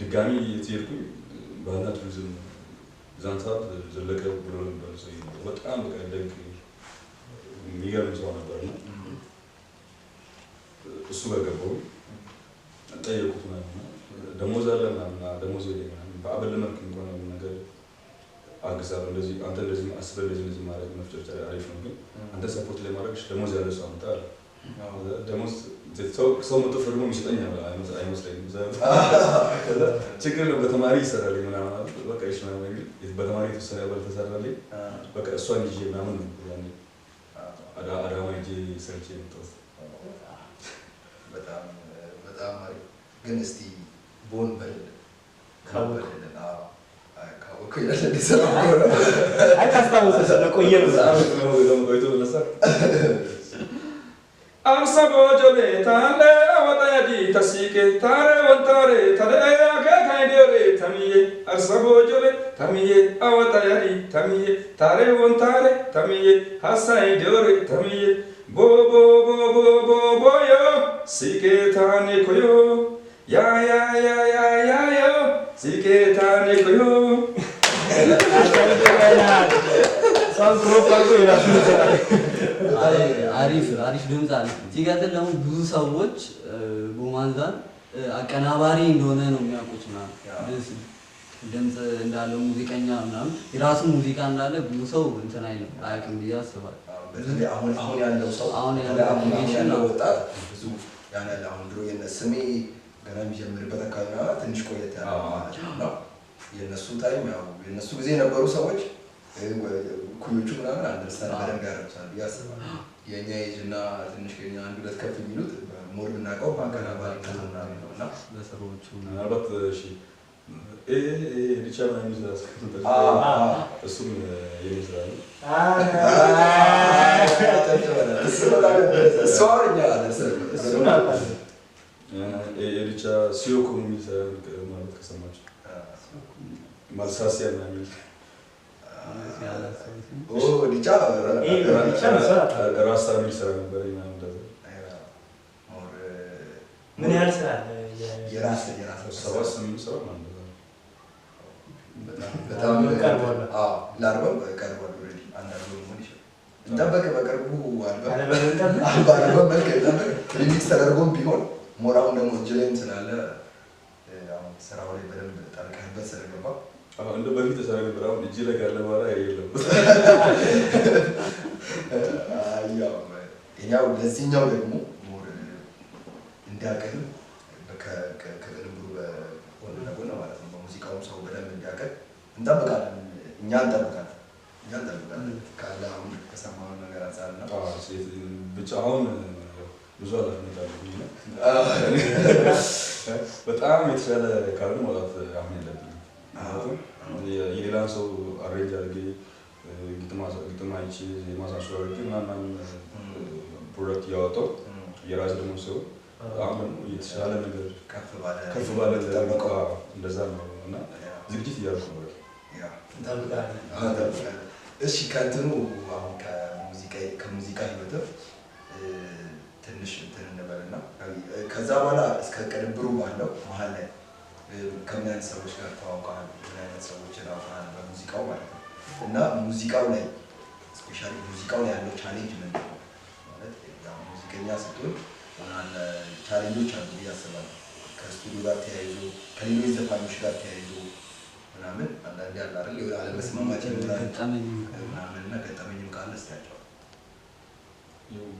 ድጋሚ የት ሄድኩኝ? ባህልና ቱሪዝም ዛን ሰዓት ዘለቀ ብሎ የሚባል ሰው ነበር። በጣም በቃ ደግ የሚገርም ሰው ነበር እና እሱ ጋር ገባሁኝ። ጠየቁት ምናምን፣ ደሞዝ አለ ምናምን፣ ደሞዝ የለኝም ምናምን፣ በአበል መልክ እንኳን ያለ ነገር አግዛለሁ፣ እንደዚህ አንተ እንደዚህ አስበህ እንደዚህ እንደዚህ ማድረግ መፍጨርጨር አሪፍ ነው፣ ግን አንተ support ላይ ማድረግ ደሞዝ ያለ ሰው አምጣ አለ። ደሞዝ ሰው መጥቶ ፈርሞ የሚሰጠኝ አይመስለኝም። ከዛ ችግር ነው በተማሪ ይሰራልኝ ምናምን አለ። በቃ እሺ ምናምን የሚል በተማሪ የተወሰነ ያበል ተሰራልኝ። በቃ እሷን ይዤ ምናምን ነው ያኔ አዳማ ሄጄ ሰርቼ የመጣሁት። በጣም በጣም አሪፍ። ግን እስቲ ቦን በልልን። ካወቅኩ። በልልን። አዎ። አይ፣ ካወቅኩ ይላል። እንዲህ ስራ እኮ ነው። አይ፣ ታስታውሰ ስለቆየ ነው። በጣም ነው ደግሞ ቆይቶ ተነሳ። Arsa bojole taale awatayadi tasike tare wantare tare akakaidere tamiye arsa bojole tamiye awatayadi tamiye tare wantare tamiye hasaidere tamiye bo bo bo bo bo bo yo sike tane koyo ya ya ya ya ya yo sike tane koyo. እሷን crop አድርጎ የራሱን ይሰራል። አይ፣ አሪፍ አሪፍ ድምፅ አለ። ሲቀጥል ደግሞ ብዙ ሰዎች ቦማንዛን አቀናባሪ እንደሆነ ነው የሚያውቁት ምናምን፣ ድምፅ እንዳለው ሙዚቀኛ ምናምን የራሱ ሙዚቃ እንዳለ ብዙ ሰው እንትን አይልም፣ አያውቅም ብዬ አስባለሁ። አዎ፣ በተለይ አሁን አሁን ያለው ሰው አሁን ያለው በተለይ አሁን አሁን generation ያለው ነው። ወጣት ብዙ ያን ያለ አሁን ድሮ የነ ስሜ ገና የሚጀምርበት አካባቢ ምናምን ትንሽ ቆየት ያለ ማለት ነው። የእነሱ time ያው የእነሱ ጊዜ የነበሩ ሰዎች እኩዮቹ ምናምን understand በደንብ ያደርጉታል ብዬ አስባለሁ። የእኛ ኤጅ እና ትንሽ ከኛ አንድ ሁለት ከፍ የሚሉት more የምናውቀው በአቀናባሪነቱ ምናምን ነው እና በስራዎቹ። ምናልባት እሺ ሪቻ ምናምን የሚል ስራ እስከምጠቅስ እሱም የኔ ስራ ነው። እሱ በጣም እሱ አሁን እኛ እሱን አውቃለሁ። ሪቻ ሲዮኮ የሚል ስራ ማለት ከሰማችሁ ማልሳሲያ ምናምን የሚል። ዲቻ። ይሄ ሪቻ ነው ስራ አውቃለሁ። ራስታ የሚል ስራ ነበር ምናምን እንደዛ። ምን ያህል ስራ አለ? የራስ የራስ ሰባት ስምንት ስራ ምናምን እንደዛ ነው። በጣም ቀርቧል። አዎ፣ ለአልበም ቀርቧል። Already አንድ አልበም መሆን ይችላል። እንጠብቅ፣ በቅርቡ አልበም አልበም እንጠብቅ። በአልበም መልክ እንጠብቅ። Remix ተደርጎም ቢሆን more አሁን ደግሞ እጅ ላይም ስላለ አሁን ስራው ላይ በደንብ ጠልቀህበት ስለገባ አዎ፣ እንደ በፊት ተሰራ ነበር። አሁን እጅ ላይ ካለ በኋላ የለም። ያው ያው ለዚህኛው ደግሞ more እንዲያቀርብ ከቅንብሩ በጎን ለጎን ማለት ነው። በሙዚቃውም ሰው በደንብ እንዲያቀርብ እንጠብቃለን። እኛ እንጠብቃለን። እኛ እንጠብቃለን ካለ አሁን ከሰማነው ነገር አንጻር እና አዎ፣ ሴት ብቻ አሁን ብዙ ኃላፊነት አለብኝ እና በጣም የተሻለ ካልሆነ መውጣት አሁን የለብኝም። ምክንያቱም የሌላን ሰው arrange አድርጌ ግጥም አይቼ ዜማ ሳንሱር አድርጌ ምናምን product እያወጣሁ የራሴ ደግሞ ሲሆን አሁን ደግሞ የተሻለ ነገር ከፍ ባለ ከፍ ባለ ተጠበቀው እንደዛ ነው እና ዝግጅት እያደረኩ ነው። በቃ ያ እንጠብቃለን። እንጠብቃለን። እሺ ከእንትኑ አሁን ከሙዚቃ ህይወትህ ትንሽ እንትን እንበልና ከዛ በኋላ እስከ ቅንብሩ ባለው መሀል ላይ ከምን አይነት ሰዎች ጋር ተዋውቀሃል? ምን አይነት ሰዎችን አውቀሃል? በሙዚቃው ማለት ነው። እና ሙዚቃው ላይ specially ሙዚቃው ላይ ያለው challenge ምንድን ነው? ማለት ያው ሙዚቀኛ ስትሆን challenge ኦች አሉ ብዬ አስባለሁ። ከስቱዲዮ ጋር ተያይዞ ከሌሎች ዘፋኞች ጋር ተያይዞ ምናምን አንዳንዴ አለ አይደል የሆነ አለመስማማት ይኖራል ምናምን እና ገጠመኝም ካለ እስኪ አጫውተን።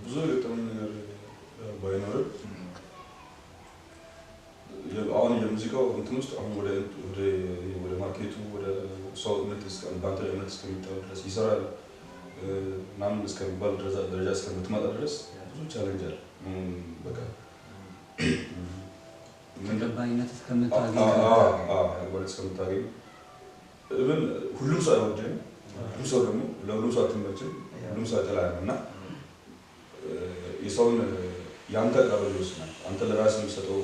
ብዙ የገጠመኝ ነገር ባይኖርም አሁን የሙዚቃው እንትን ውስጥ አሁን ወደ ወደ market ኡ ወደ ሰው እምነት በአንተ ላይ እምነት እስከሚጣል ድረስ ይሰራል ምናምን እስከሚባል ደረጃ እስከምትመጣ ድረስ ብዙ challenge አለ። በቃ ተቀባይነት እስከምታገኝ እስከምታገኝ even ሁሉም ሰው አይወድም። ሁሉም ሰው ደግሞ ለሁሉም ሰው አትመችም። ሁሉም ሰው አይጠላህም እና የሰውን የአንተ አቀባበል ይወስናል። አንተ ለራስህ የምትሰጠው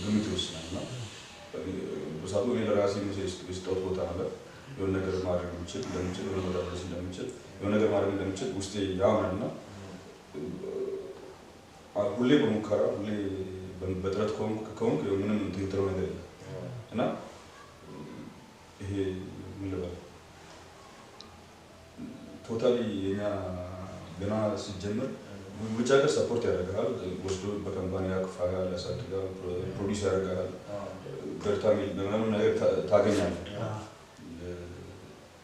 ግምት ይወስናል። እና በሰዓቱ እኔ ለራሴ የሰጠሁት ቦታ አለ። የሆነ ነገር ማድረግ እንደምችል የሆነ ቦታ ድረስ እንደምችል የሆነ ነገር ማድረግ እንደምችል ውስጤ ያምናል። እና ሁሌ በሙከራ ሁሌ በጥረት ከሆንክ ምንም እንትን የምትለው ነገር የለም። እና ይሄ ምን ልበል totally የኛ ገና ሲጀምር ውጭ ሀገር support ያደርግሃል፣ ወስዶ በ company ያቅፋል፣ ያሳድጋል፣ produce ያደርግሃል፣ በርታ የሚል ምናምን ነገር ታገኛለህ።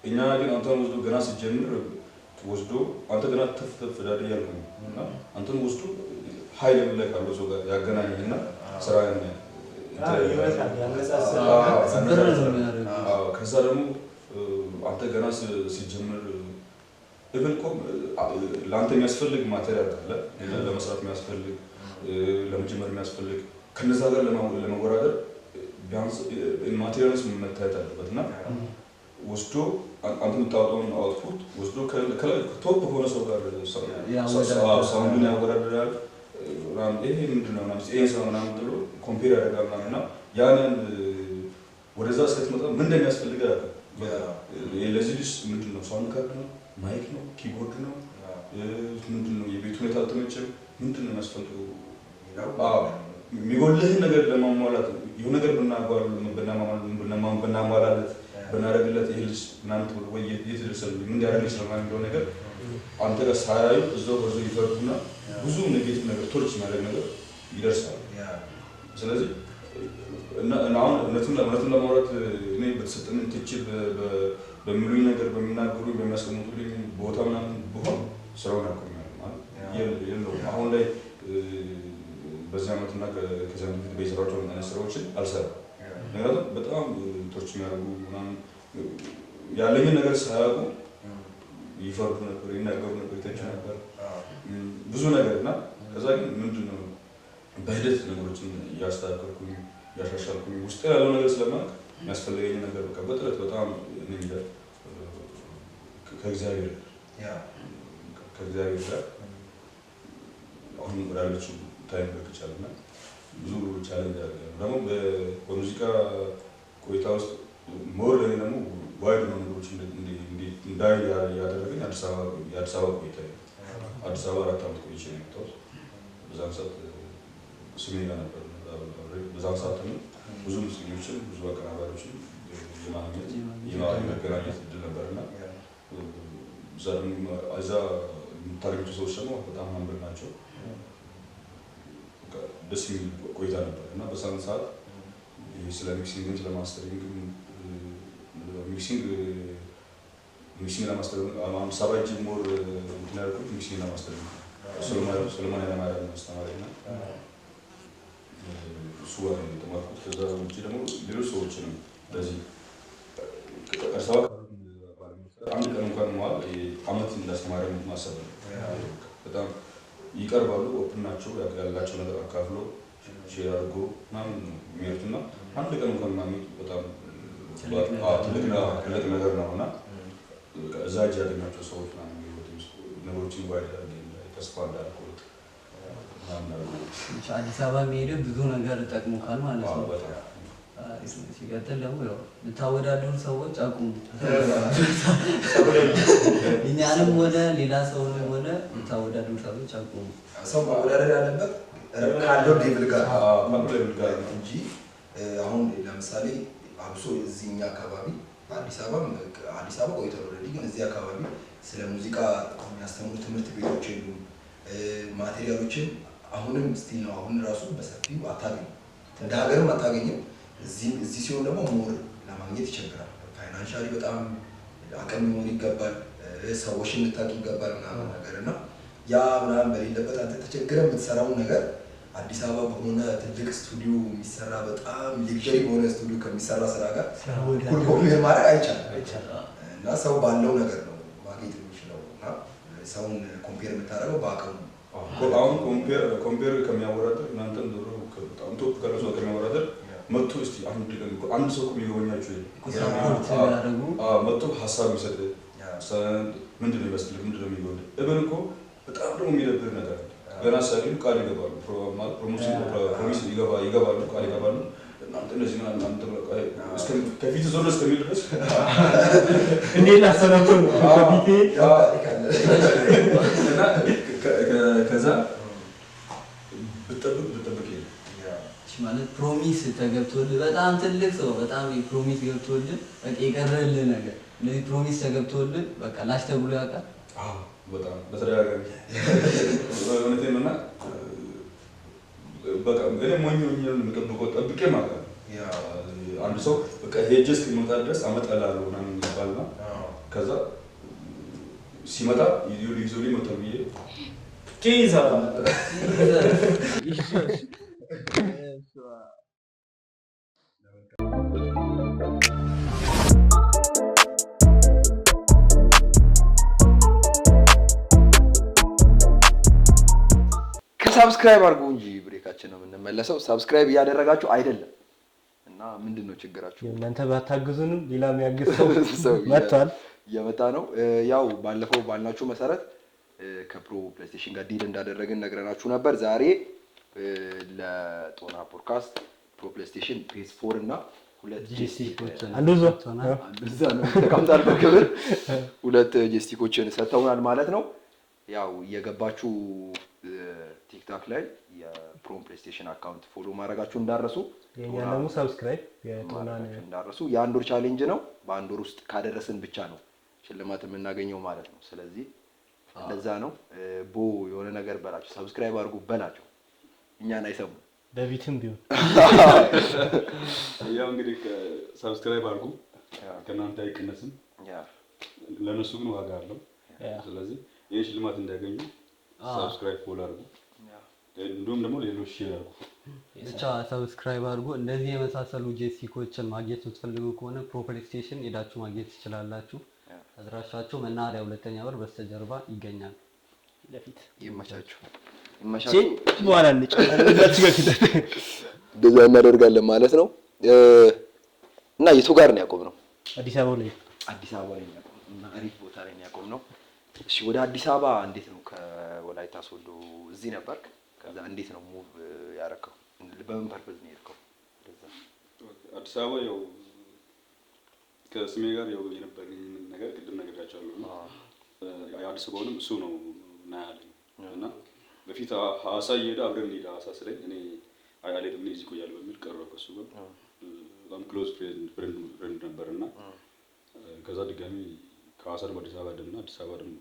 እኛ ግን አንተን ወስዶ ገና ሲጀምር ወስዶ አንተ ገና ተፍ ተፍ ዳዴ እያልክ ነው እና አንተን ወስዶ high level ላይ ካለው ሰው ጋር ያገናኝህና ስራህን ከዛ ደግሞ አንተ ገና ሲጀምር even እኮ ለአንተ የሚያስፈልግ material አለ፣ ለመስራት የሚያስፈልግ ለመጀመር የሚያስፈልግ ከነዛ ጋር ለመወዳደር ቢያንስ materials መታየት አለበት። እና ወስዶ አንተ የምታወጣውን output ወስዶ ከላይ top ከሆነ ሰው ጋር sound ኡን ያወዳድራል። ይሄ ምንድን ነው ምናምን ይሄ ሰው ምናምን ብሎ compare ያደርጋል ምናምን እና ያንን ወደዛ እስክትመጣ ምን እንደሚያስፈልግ አያውቅም። ለዚህ ልጅ ምንድን ነው sound card ነው፣ mic ነው፣ keyboard ነው፣ ምንድን ነው የቤቱ ሁኔታ አልተመቸም፣ ምንድን ነው የሚያስፈልገው? የሚጎልህን ነገር ለማሟላት የሆነ ነገር ብናሟላለት ብናደርግለት ይህ ልጅ ምናምን ተብሎ ወይ የት ደርሰል ምን ሊያደርግ ይችላል ምናምን የሚለው ነገር አንተ ጋር ሳያዩ እዛው በዛው ይፈርዱና ብዙ negative ነገር torch የሚያደርግ ነገር ይደርሳል። ስለዚህ እና አሁን እውነቱን ለማውራት እኔ በተሰጠኝ ትችት በሚሉኝ ነገር በሚናገሩኝ በሚያስቀምጡልኝ ቦታ ምናምን ብሆን ስራውን አቆማለሁ ማለት የለውም። አሁን ላይ በዚህ ዓመት እና ከዚህ ዓመት በፊት በየሰራቸው አይነት ስራዎችን አልሰራም። ምክንያቱም በጣም torch የሚያደርጉ ምናምን ያለኝን ነገር ሳያውቁ ይፈርዱ ነበር፣ ይናገሩ ነበር፣ ይተቹ ነበር ብዙ ነገር እና ከዛ ግን ምንድን ነው በሂደት ነገሮችን እያስተካከልኩኝ እያሻሻልኩኝ ውስጥ ያለው ነገር ስለማውቅ የሚያስፈልገኝ ነገር በቃ በጥረት በጣም እኔ እንጃ ከእግዚአብሔር ጋር አሁን ወዳለችው time በቅቻለሁ። እና ብዙ challenge አለ። ደግሞ በሙዚቃ ቆይታ ውስጥ more ለእኔ ደግሞ wide የሆኑ ነገሮች እንዳይ ያደረገኝ የአዲስ አበባ ቆይታ። አዲስ አበባ 4 ዓመት ቆይቼ ነው የመጣሁት። በዛን ሰዓት ስሜ ጋር ነበር። በዛን ሰዓት ደግሞ ብዙ ሙዚቀኞችን ብዙ አቀናባሪዎችን የማግኘት የመገናኘት እድል ነበር። እና እዛ የምታገኛቸው ሰዎች ደግሞ በጣም humble ናቸው። ደስ የሚል ቆይታ ነበር። እና በዛን ሰዓት ስለ mixing ም ስለ mastering ም mixing ለ mastering አዲስ አበባ ሄጄ more እንትን ያልኩት mixing ለ mastering ሰሎሞን ኃይለማርያም አስተማሪ እና እሱ ጋር ነው የተማርኩት። ከዛ ውጭ ደግሞ ሌሎች ሰዎችንም በዚህ አዲስ አበባ አንድ ቀን እንኳን መዋል አመት እንዳስተማረ ማሰብ ነው። በጣም ይቀርባሉ፣ open ናቸው፣ ያላቸው ነገር አካፍሎ share አድርጎ ምናምን ነው የሚሄዱት። እና አንድ ቀን እንኳን ማግኘት በጣም ትልቅ ነገር ነው። እና እዛ እጅ ያገኛቸው ሰዎች ምናምን ህይወት ውስጥ ነገሮችን wide ተስፋ እንዳልቆርጥ አዲስ አበባ መሄድ ብዙ ነገር ጠቅሞካል ማለት ነው። ሲቀጥል ደግሞ ያው የምታወዳድሩ ሰዎች አቁሙ። እኛንም ሆነ ሌላ ሰውንም ሆነ የምታወዳድሩ ሰዎች አቁሙ። ሰው ማወዳደር ያለበት ካለው level ጋር ካለው level ጋር እንጂ አሁን ለምሳሌ አብሶ እዚህኛ አካባቢ አዲስ አበባ አዲስ አበባ ቆይቷል already፣ ግን እዚህ አካባቢ ስለ ሙዚቃ የሚያስተምሩ ትምህርት ቤቶች የሉም። Material ኦችን አሁንም still ነው፣ አሁን ራሱ በሰፊው አታገኝም፣ እንደ ሀገርም አታገኝም። እዚህ ሲሆን ደግሞ more ለማግኘት ይቸግራል። Financially በጣም አቅም ሊኖር ይገባል፣ ሰዎችን ልታውቅ ይገባል ምናምን ነገር እና ያ ምናምን በሌለበት አንተ ተቸግረህ የምትሰራውን ነገር አዲስ አበባ በሆነ ትልቅ ስቱዲዮ የሚሰራ በጣም luxury በሆነ ስቱዲዮ ከሚሰራ ስራ ጋር እኩል compare ማድረግ አይቻልም እና ሰው ባለው ነገር ነው ማግኘት የሚችለው እና ሰውን compare የምታደርገው በአቅሙ። አሁን compare ከሚያወዳደር እናንተም ዞሮ በጣም top ካለው ሰው ከሚያወዳደር መጥቶ እስቲ አንድ ቀን አንድ ሰው እኮ የሚጎበኛችሁ የለም። Support ያደረጉ መጥቶ ሀሳብ የሚሰጥ ምንድን ነው ይመስልህ፣ ምንድን ነው የሚጎልህ? እብን እኮ በጣም ደግሞ የሚደብር ነገር አለ። ገና ሳይሉ ቃል ይገባሉ፣ promise ይገባሉ፣ ቃል ይገባሉ። እናንተ እንደዚህ ምናምን አንተ ከፊት ዞር እስከሚል ድረስ እንዴት ላሰናቸው ነው ከፊቴ እና ከዛ ብጠብቅ ብጠብቅ የለም። ማለት promise ተገብቶልህ በጣም ትልቅ ሰው በጣም promise ገብቶልህ በቃ የቀረልህ ነገር እንደዚህ promise ተገብቶልህ በቃ ላሽ ተብሎ ያውቃል። አዎ በጣም በተደጋጋሚ እውነቴን እና በቃ እኔ ሞኝ ሆኜ ነው የምጠብቀው፣ ጠብቄ ማለት ነው። አንድ ሰው በቃ ሄጄ እስኪመጣ ድረስ አመጣልሃለሁ ምናምን ይባልና ከዛ ሲመጣ ይዞልኝ መጥቷል ብዬ ቺዛ ከ subscribe አድርጉ እንጂ break ኣችን ነው የምንመለሰው። Subscribe እያደረጋችሁ አይደለም እና ምንድን ነው ችግራችሁ? እናንተ ባታግዙንም ሌላ የሚያግዝ ሰው መጥቷል፣ እየመጣ ነው። ያው ባለፈው ባልናችሁ መሰረት ከፕሮ ፕሌይስቴሽን ጋር deal እንዳደረግን ነግረናችሁ ነበር። ዛሬ ለጦና ፖድካስት ፕሮ ፕሌይስቴሽን PS 4 እና ሁለት Joystick ኦችን አንዱ እዛ አንዱ እዛ ነው ተቀምጧል በክብር ሁለት joystick ኦችን ሰጥተውናል ማለት ነው። ያው እየገባችሁ ቲክቶክ ላይ የፕሮ ፕሌይስቴሽን account follow ማድረጋችሁ እንዳረሱ፣ የእኛን ደግሞ subscribe የጦናን እንዳረሱ። የአንድ ወር challenge ነው። በአንድ ወር ውስጥ ካደረስን ብቻ ነው ሽልማት የምናገኘው ማለት ነው። ስለዚህ እንደዛ ነው። ቦ የሆነ ነገር በላቸው፣ subscribe አድርጉ በላቸው። እኛን አይሰሙም። በቢትም ቢሆን ያው እንግዲህ subscribe አድርጉ፣ ከእናንተ አይቀነስም፣ ለእነሱ ግን ዋጋ አለው። ስለዚህ ይህን ሽልማት እንዲያገኙ subscribe follow አድርጉ፣ እንዲሁም ደግሞ ሌሎች share አድርጉ። ብቻ subscribe አድርጉ። እንደዚህ የመሳሰሉ joystick ኦችን ማግኘት የምትፈልጉ ከሆነ ፕሮ ፕሌይስቴሽን ሄዳችሁ ማግኘት ትችላላችሁ። አድራሻቸው መናኸሪያ ሁለተኛ በር በስተጀርባ ይገኛል። ለፊት ይመቻችሁ፣ ይመቻችሁ። በኋላ እንጫወታለን። እንደዛ እናደርጋለን ማለት ነው። እና የቱ ጋር ነው ያቆምነው? አዲስ አበባ ላይ አዲስ አበባ ላይ ነው ያቆምነው እና አሪፍ ቦታ ላይ ነው ያቆምነው። እሺ ወደ አዲስ አበባ እንዴት ነው? ከወላይታ ሶዶ እዚህ ነበርክ፣ ከዛ እንዴት ነው move ያረከው? በምን purpose ነው የሄድከው? አዲስ አበባ ያው ከስሜ ጋር ያው የነበረኝ ነገር ቅድም ነግሬያቸዋለሁ። አዲስ አበባውንም እሱ ነው ና ያለኝ እና በፊት ሐዋሳ እየሄደ አብረን እንሂድ ሐዋሳ ስለኝ እኔ አልሄድም እኔ እዚህ እቆያለሁ በሚል ቀረሁ ከእሱ ጋር። በጣም close friend ነበር እና ከዛ ድጋሚ ከሐዋሳ ደግሞ አዲስ አበባ ደምና አዲስ አበባ ደግሞ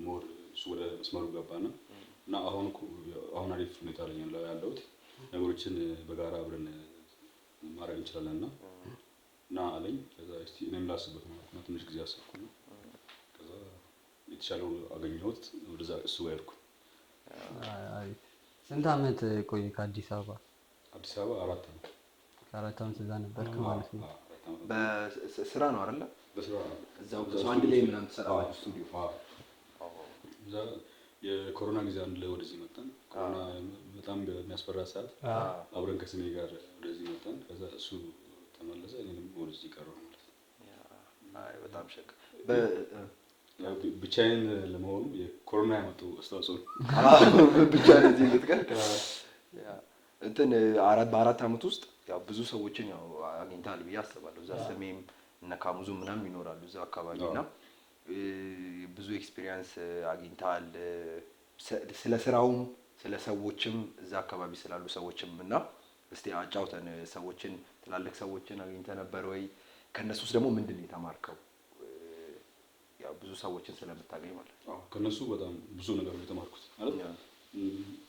more እሱ ወደ መስመሩ ገባና እና አሁን አሁን አሪፍ ሁኔታ ላይ ያለሁት ነገሮችን በጋራ አብረን ማድረግ እንችላለን እና ና አለኝ። ከዛ እስቲ እኔም ላስብበት ማለት ነው ትንሽ ጊዜ አሰብኩና ከዛ የተሻለው አገኘሁት፣ ወደዛ እሱ ጋር ሄድኩ። ስንት አመት ቆየ ከአዲስ አበባ? አዲስ አበባ 4 ዓመት። ከ4 ዓመት እዛ ነበርክ ማለት ነው። በስራ ነው አይደለ? በስራ ነው። እዛው አንድ ላይ ምናምን ትሰራላችሁ ስቱዲዮ? እዛ የኮሮና ጊዜ አንድ ላይ ወደዚህ መጣን። ኮሮና በጣም በሚያስፈራ ሰዓት አብረን ከስሜ ጋር ወደዚህ መጣን። ከዛ እሱ ተመለሰ፣ እኔም ወደዚህ ቀረሁ ማለት ነው። አይ በጣም ሸክ ብቻዬን ለመሆኑ የኮሮና ያመጣው አስተዋጽኦ ነው። ብቻዬን እዚህ እንድትቀር እንትን በ4 ዓመት ውስጥ ያው ብዙ ሰዎችን ያው አግኝተሃል ብዬ አስባለሁ። እዛ ስሜም እነ ካሙዙ ምናምን ይኖራሉ እዛ አካባቢ እና ብዙ experience አግኝተሃል ስለ ስራውም ስለ ሰዎችም እዛ አካባቢ ስላሉ ሰዎችም እና እስቲ አጫውተን። ሰዎችን፣ ትላልቅ ሰዎችን አግኝተህ ነበር ወይ? ከእነሱስ ደግሞ ምንድን ነው የተማርከው? ያው ብዙ ሰዎችን ስለምታገኝ ማለት ነው። አዎ፣ ከነሱ በጣም ብዙ ነገር ነው የተማርኩት። ማለት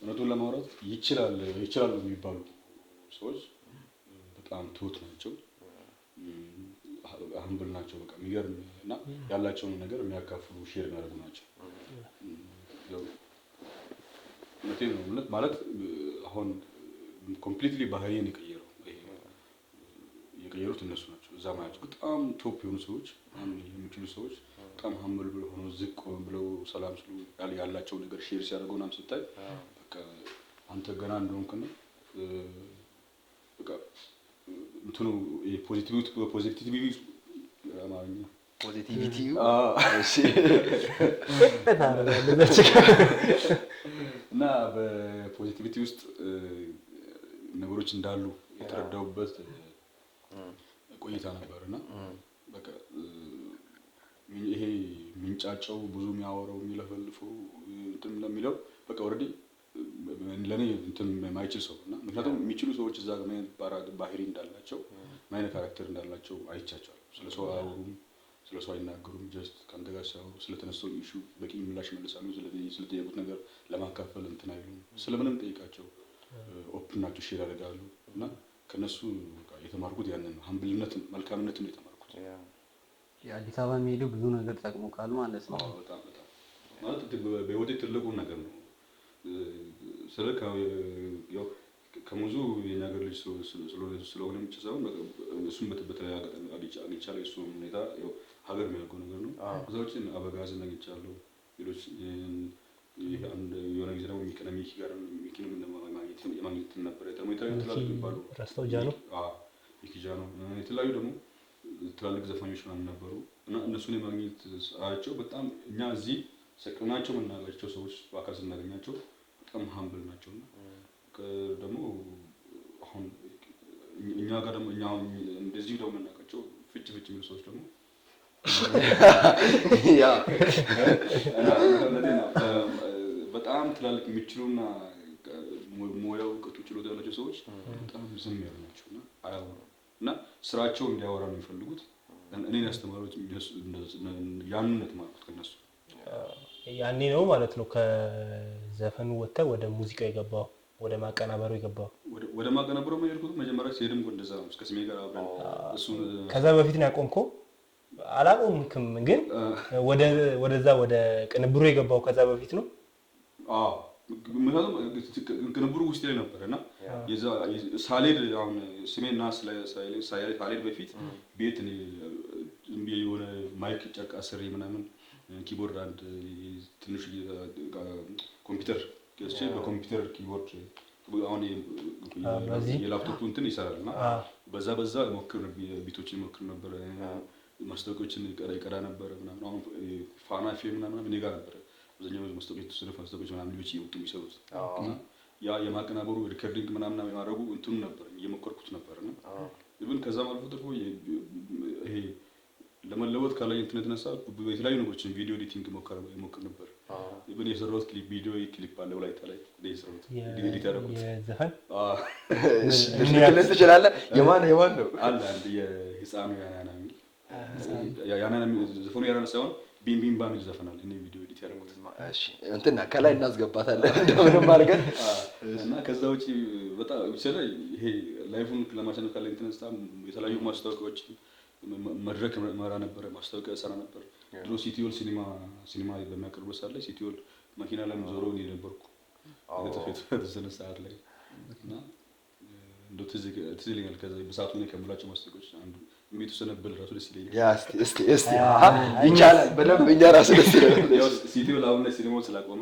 እውነቱን ለማውራት ይችላሉ የሚባሉ ሰዎች በጣም ትሁት ናቸው፣ humble ናቸው። በቃ የሚገርም እና ያላቸውን ነገር የሚያካፍሉ፣ share የሚያደርጉ ናቸው። ያው እውነቴን ነው፣ እውነት ማለት አሁን completely ባህሪን የቀየረው ይሄ የቀየሩት እነሱ ናቸው። እዛ ማያቸው በጣም top የሆኑ ሰዎች፣ በጣም የሚችሉ ሰዎች በጣም humble ብለው ሆነው ዝቅ ብለው ሰላም ስሉ ያላቸው ነገር share ሲያደርጉ ምናምን ስታይ በቃ አንተ ገና እንደሆንክና በቃ እንትኑ positivity አማርኛ Positivity። እሺ። እና በ positivity ውስጥ ነገሮች እንዳሉ የተረዳሁበት ቆይታ ነበር። እና በቃ ይሄ የሚንጫጨው፣ ብዙ የሚያወራው፣ የሚለፈልፈው፣ እንትን ለሚለው በቃ already ለእኔ እንትን የማይችል ሰው እና ምክንያቱም የሚችሉ ሰዎች እዛ ጋር ምን አይነት ባህሪ እንዳላቸው፣ ምን አይነት character እንዳላቸው አይቻቸዋል። ስለ ሰው አያወሩም፣ ስለ ሰው አይናገሩም። Just ከአንተ ጋር ሲያወሩ ስለተነሳው issue በቂ ምላሽ ይመልሳሉ። ስለጠየቁት ነገር ለማካፈል እንትን አይሉም። ስለምንም ጠይቃቸው open ናቸው፣ share ያደርጋሉ። እና ከነሱ በቃ የተማርኩት ያንን ነው። Humble ነትን፣ መልካምነትን ነው የተማርኩት። የአዲስ አበባ የሚሄደው ብዙ ነገር ጠቅሞካል ማለት ነው። አዎ፣ በጣም በጣም። ማለት በህይወቴ ትልቁ ነገር ነው። ስለ ያው ከሙዙ የኛ ሀገር ልጅ ስለሆነ ብቻ ሳይሆን በቃ እሱም በተለያየ አጋጣሚ አግኝቻለሁ። የእሱም ሁኔታ ያው ሀገር የሚያውቀው ነገር ነው። ከዛ ውጭ አበጋዝን አግኝቻለሁ። ሌሎች ይሄ አንድ የሆነ ጊዜ ደግሞ ሚኪ ጋር ሚኪንም የማግኘት ነበረ። ደግሞ የተለያዩ ትላልቅ የሚባሉ ረስተው ጃኖ። አዎ፣ ሚኪ ጃኖ፣ የተለያዩ ደግሞ ትላልቅ ዘፋኞች ምናምን ነበሩ እና እነሱን የማግኘት ሳያቸው በጣም እኛ እዚህ ሰቅናቸው የምናውቃቸው ሰዎች በአካል ስናገኛቸው በጣም humble ናቸው። እና ደግሞ አሁን እኛ ጋር ደግሞ እኛ አሁን እንደዚሁ ደግሞ የምናውቃቸው ፍጭ ፍጭ የሚሉ ሰዎች ደግሞ እና እውነቴን ነው፣ በጣም ትላልቅ የሚችሉና ሙያው፣ እውቀቱ፣ ችሎታ ያላቸው ሰዎች በጣም ዝም ያሉ ናቸው እና አያወሩም እና ስራቸው እንዲያወራ ነው የሚፈልጉት። እኔን ያስተማሩት ያንን ነው የተማርኩት ከእነሱ። ያኔ ነው ማለት ነው ከዘፈኑ ወጥተህ ወደ ሙዚቃው የገባው፣ ወደ ማቀናበሩ የገባው? ወደ ማቀናበሩ የሄድኩት መጀመሪያ ሲሄድም እኮ እንደዛ ነው። እስከ ስሜ ጋር አብረን እሱን ከዛ በፊት ነው ያቆምከው? አላቆምክም፣ ግን ወደዛ ወደ ቅንብሩ የገባው ከዛ በፊት ነው? አዎ፣ ምክንያቱም ቅንብሩ ውስጤ ላይ ነበር እና የዛ ሳልሄድ አሁን ስሜና ሳልሄድ በፊት ቤት እኔ ዝም ብዬ የሆነ mic ጨርቅ አስሬ ምናምን keyboard አንድ ትንሽ ኮምፒውተር ገዝቼ በኮምፒውተር keyboard አሁን በዚህ? የላፕቶፑ እንትን ይሰራል እና በዛ በዛ ሞክር beat ኦችን ሞክር ነበር፣ ማስታወቂያዎችን ይቀዳ ነበረ ምናምን። አሁን ፋና ፊልም ምናምን እኔ ጋር ነበረ አብዛኛው ማስታወቂያ፣ የተወሰኑ ማስታወቂያዎች ምናምን ልጆች እየወጡ የሚሰሩት። እና ያ የማቀናበሩ recording ምናምን የማድረጉ እንትኑ ነበር፣ እየሞከርኩት ነበር። እና even ከዛም አልፎ ተርፎ ይሄ ለመለወጥ ካለኝ እንትን የተነሳ የተለያዩ ነገሮችን video editing ሞክር ነበር። Even የሰራሁት clip፣ video clip አለ ወላይታ ላይ እኔ የሰራሁት፣ edit ያደረኩት። የዘፈን? አዎ። ልትልክልን ትችላለህ? የማን የማን ነው? አለ አንድ የህፃኑ ያናና የሚል፣ ያናና የሚል ዘፈኑ፣ ያናና ሳይሆን ቢም ቢም ባ የሚል ዘፈን አለ። እኔ video edit ያደረኩት። እሺ፣ እንትና ከላይ እናስገባታለን እንደምንም አድርገን። እና ከዛ ውጪ በጣም ስለ ይሄ life ኡን ለማሸነፍ ካለኝ የተነሳ የተለያዩ ማስታወቂያዎችን መድረክ መራ ነበረ፣ ማስታወቂያ ሰራ ነበር። ድሮ ሲቲዮል ሲኒማ በሚያቀርቡ ሰዓት ላይ ሲቲዮል መኪና ላይ ዞሮ እኔ ነበርኩ የተወሰነ ሰዓት ላይ። እና እንደው ትዝ ይለኛል። ከዛ በሰዓቱ እኔ ከምላቸው ማስታወቂያዎች አንዱ የተወሰነ ብል ራሱ ደስ ይለኛል። Yeah፣ እስቲ እስቲ እስቲ፣ አሃ፣ ይቻላል በደንብ፣ እኛ ራሱ ደስ ይለናል። ያው ሲቲዮል አሁን ላይ ሲኒማውን ስላቆመ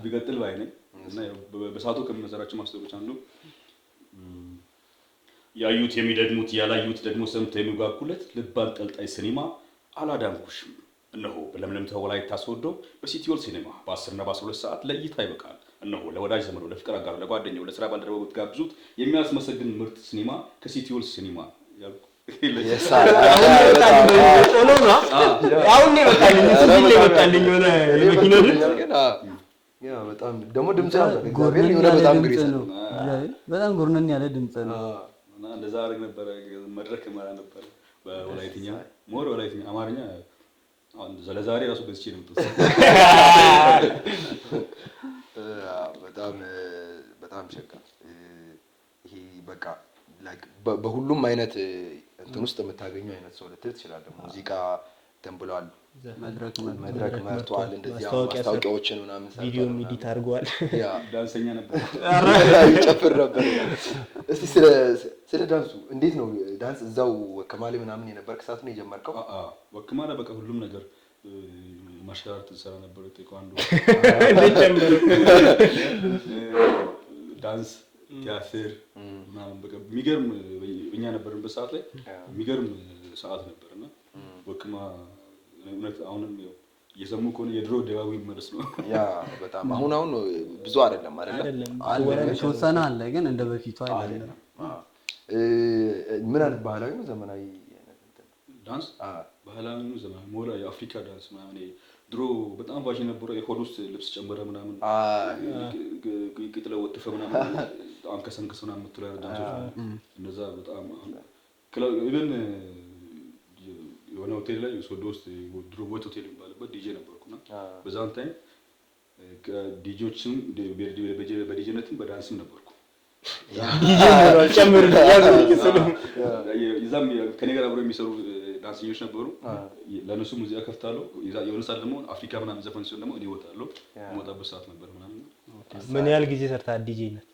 ቢቀጥል ባይ ነኝ። እና ያው በሰዓቱ ከምሰራቸው ማስታወቂያዎች አንዱ ያዩት የሚደግሙት፣ ያላዩት ደግሞ ሰምተው የሚጓጉለት ልብ አንጠልጣይ ሲኒማ አላዳንኩሽም። እነሆ በለምለም ወላይታ ሶዶ በሲቲዮል ሲኒማ በ10 እና በ12 ሰዓት ለእይታ ይበቃል። እነሆ ለወዳጅ ዘመዶ፣ ለፍቅር አጋሩ፣ ለጓደኛው፣ ለስራ ባልደረባው ብትጋብዙት የሚያስመሰግን ምርጥ ሲኒማ ከሲቲ ሆል ሲኒማ ያልኩ። ሆኖ ነው አሁን ነው የመጣልኝ፣ እሱ ፊት ላይ የመጣልኝ የሆነ የመኪና ድምፅ። ግን ያ በጣም ደግሞ ድምጽ ያምራል። እግዚአብሔር ጎርነን የሆነ ያለ በጣም ድምፅ ግሬስ ነው። እግዚአብሔር በጣም ጎርነን ያለ ድምፅ ነው። እና እንደዛ አደርግ ነበረ። መድረክ እመራ ነበረ በወላይትኛ፣ more ወላይትኛ፣ አማርኛ አሁን ለዛሬ ራሱ ገዝቼ ነው የመጣሁት። በጣም በጣም ሸጋ። ይሄ በቃ like በሁሉም አይነት እንትን ውስጥ የምታገኘው አይነት ሰው ልትል ትችላለህ። ሙዚቃ እንትን ብሏል፣ መድረክ መድረክ መርቷል፣ እንደዚህ አሁን ማስታወቂያ ማስታወቂያዎችን ምናምን ሰርቷል ቪዲዮ ምናምን። edit አድርገዋል። ያ ዳንሰኛ ነበር። ይጨፍር ነበር። እስቲ ስለ ዳንሱ እንዴት ነው ዳንስ እዛው ወከማሌ ምናምን የነበርክ ሰዓት ነው የጀመርከው? ወክማ ላይ በቃ ሁሉም ነገር martial art እንሰራ ነበር፣ ቴኳንዶ፣ እንዴት ጨመሩ? ዳንስ፣ ቲያትር ምናምን። በቃ የሚገርም እኛ ነበርንበት ሰዓት ላይ የሚገርም ሰዓት ነበር እና ወክማ እውነት አሁንም ያው እየሰሙ ከሆነ የድሮ ደባዊ ይመለስ ነው። ያ በጣም አሁን አሁን ብዙ አይደለም አይደለ? አይደለም። አለ ግን የተወሰነ አለ፣ ግን እንደ በፊቱ አይደለም። አዎ። ምን አይነት ባህላዊ ነው ዘመናዊ አይነት እንትን? ዳንስ ባህላዊ ነው ዘመናዊ፣ more የአፍሪካ ዳንስ ምናምን። ይሄ ድሮ በጣም ፋሽን የነበረው የሆድ ውስጥ ልብስ ጨመረ ምናምን ቅጥለ ወጥፈ ምናምን አንከሰንከስ ምናምን የምትለው አይነት ዳንሶች እነዛ በጣም አሁን even የሆነ ሆቴል ላይ ሶዶ ውስጥ ድሮ ወት ሆቴል የሚባልበት ዲጄ ነበርኩና በዛን time ዲጄዎችም በዲጄነትም በዳንስም ነበርኩ። ዲጄ ሆኗል። ጨምርልኝ፣ ያዝልኝ እሱንም። እዛም ከኔ ጋር አብረው የሚሰሩ ዳንሰኞች ነበሩ። ለእነሱ ሙዚቃ ከፍታለሁ። የሆነ ሰዓት ደግሞ አፍሪካ ምናምን ዘፈን ሲሆን ደግሞ እኔ እወጣለሁ። የምወጣበት ሰዓት ነበር ምናምን። ምን ያህል ጊዜ ሰርተሃል ዲጄነት?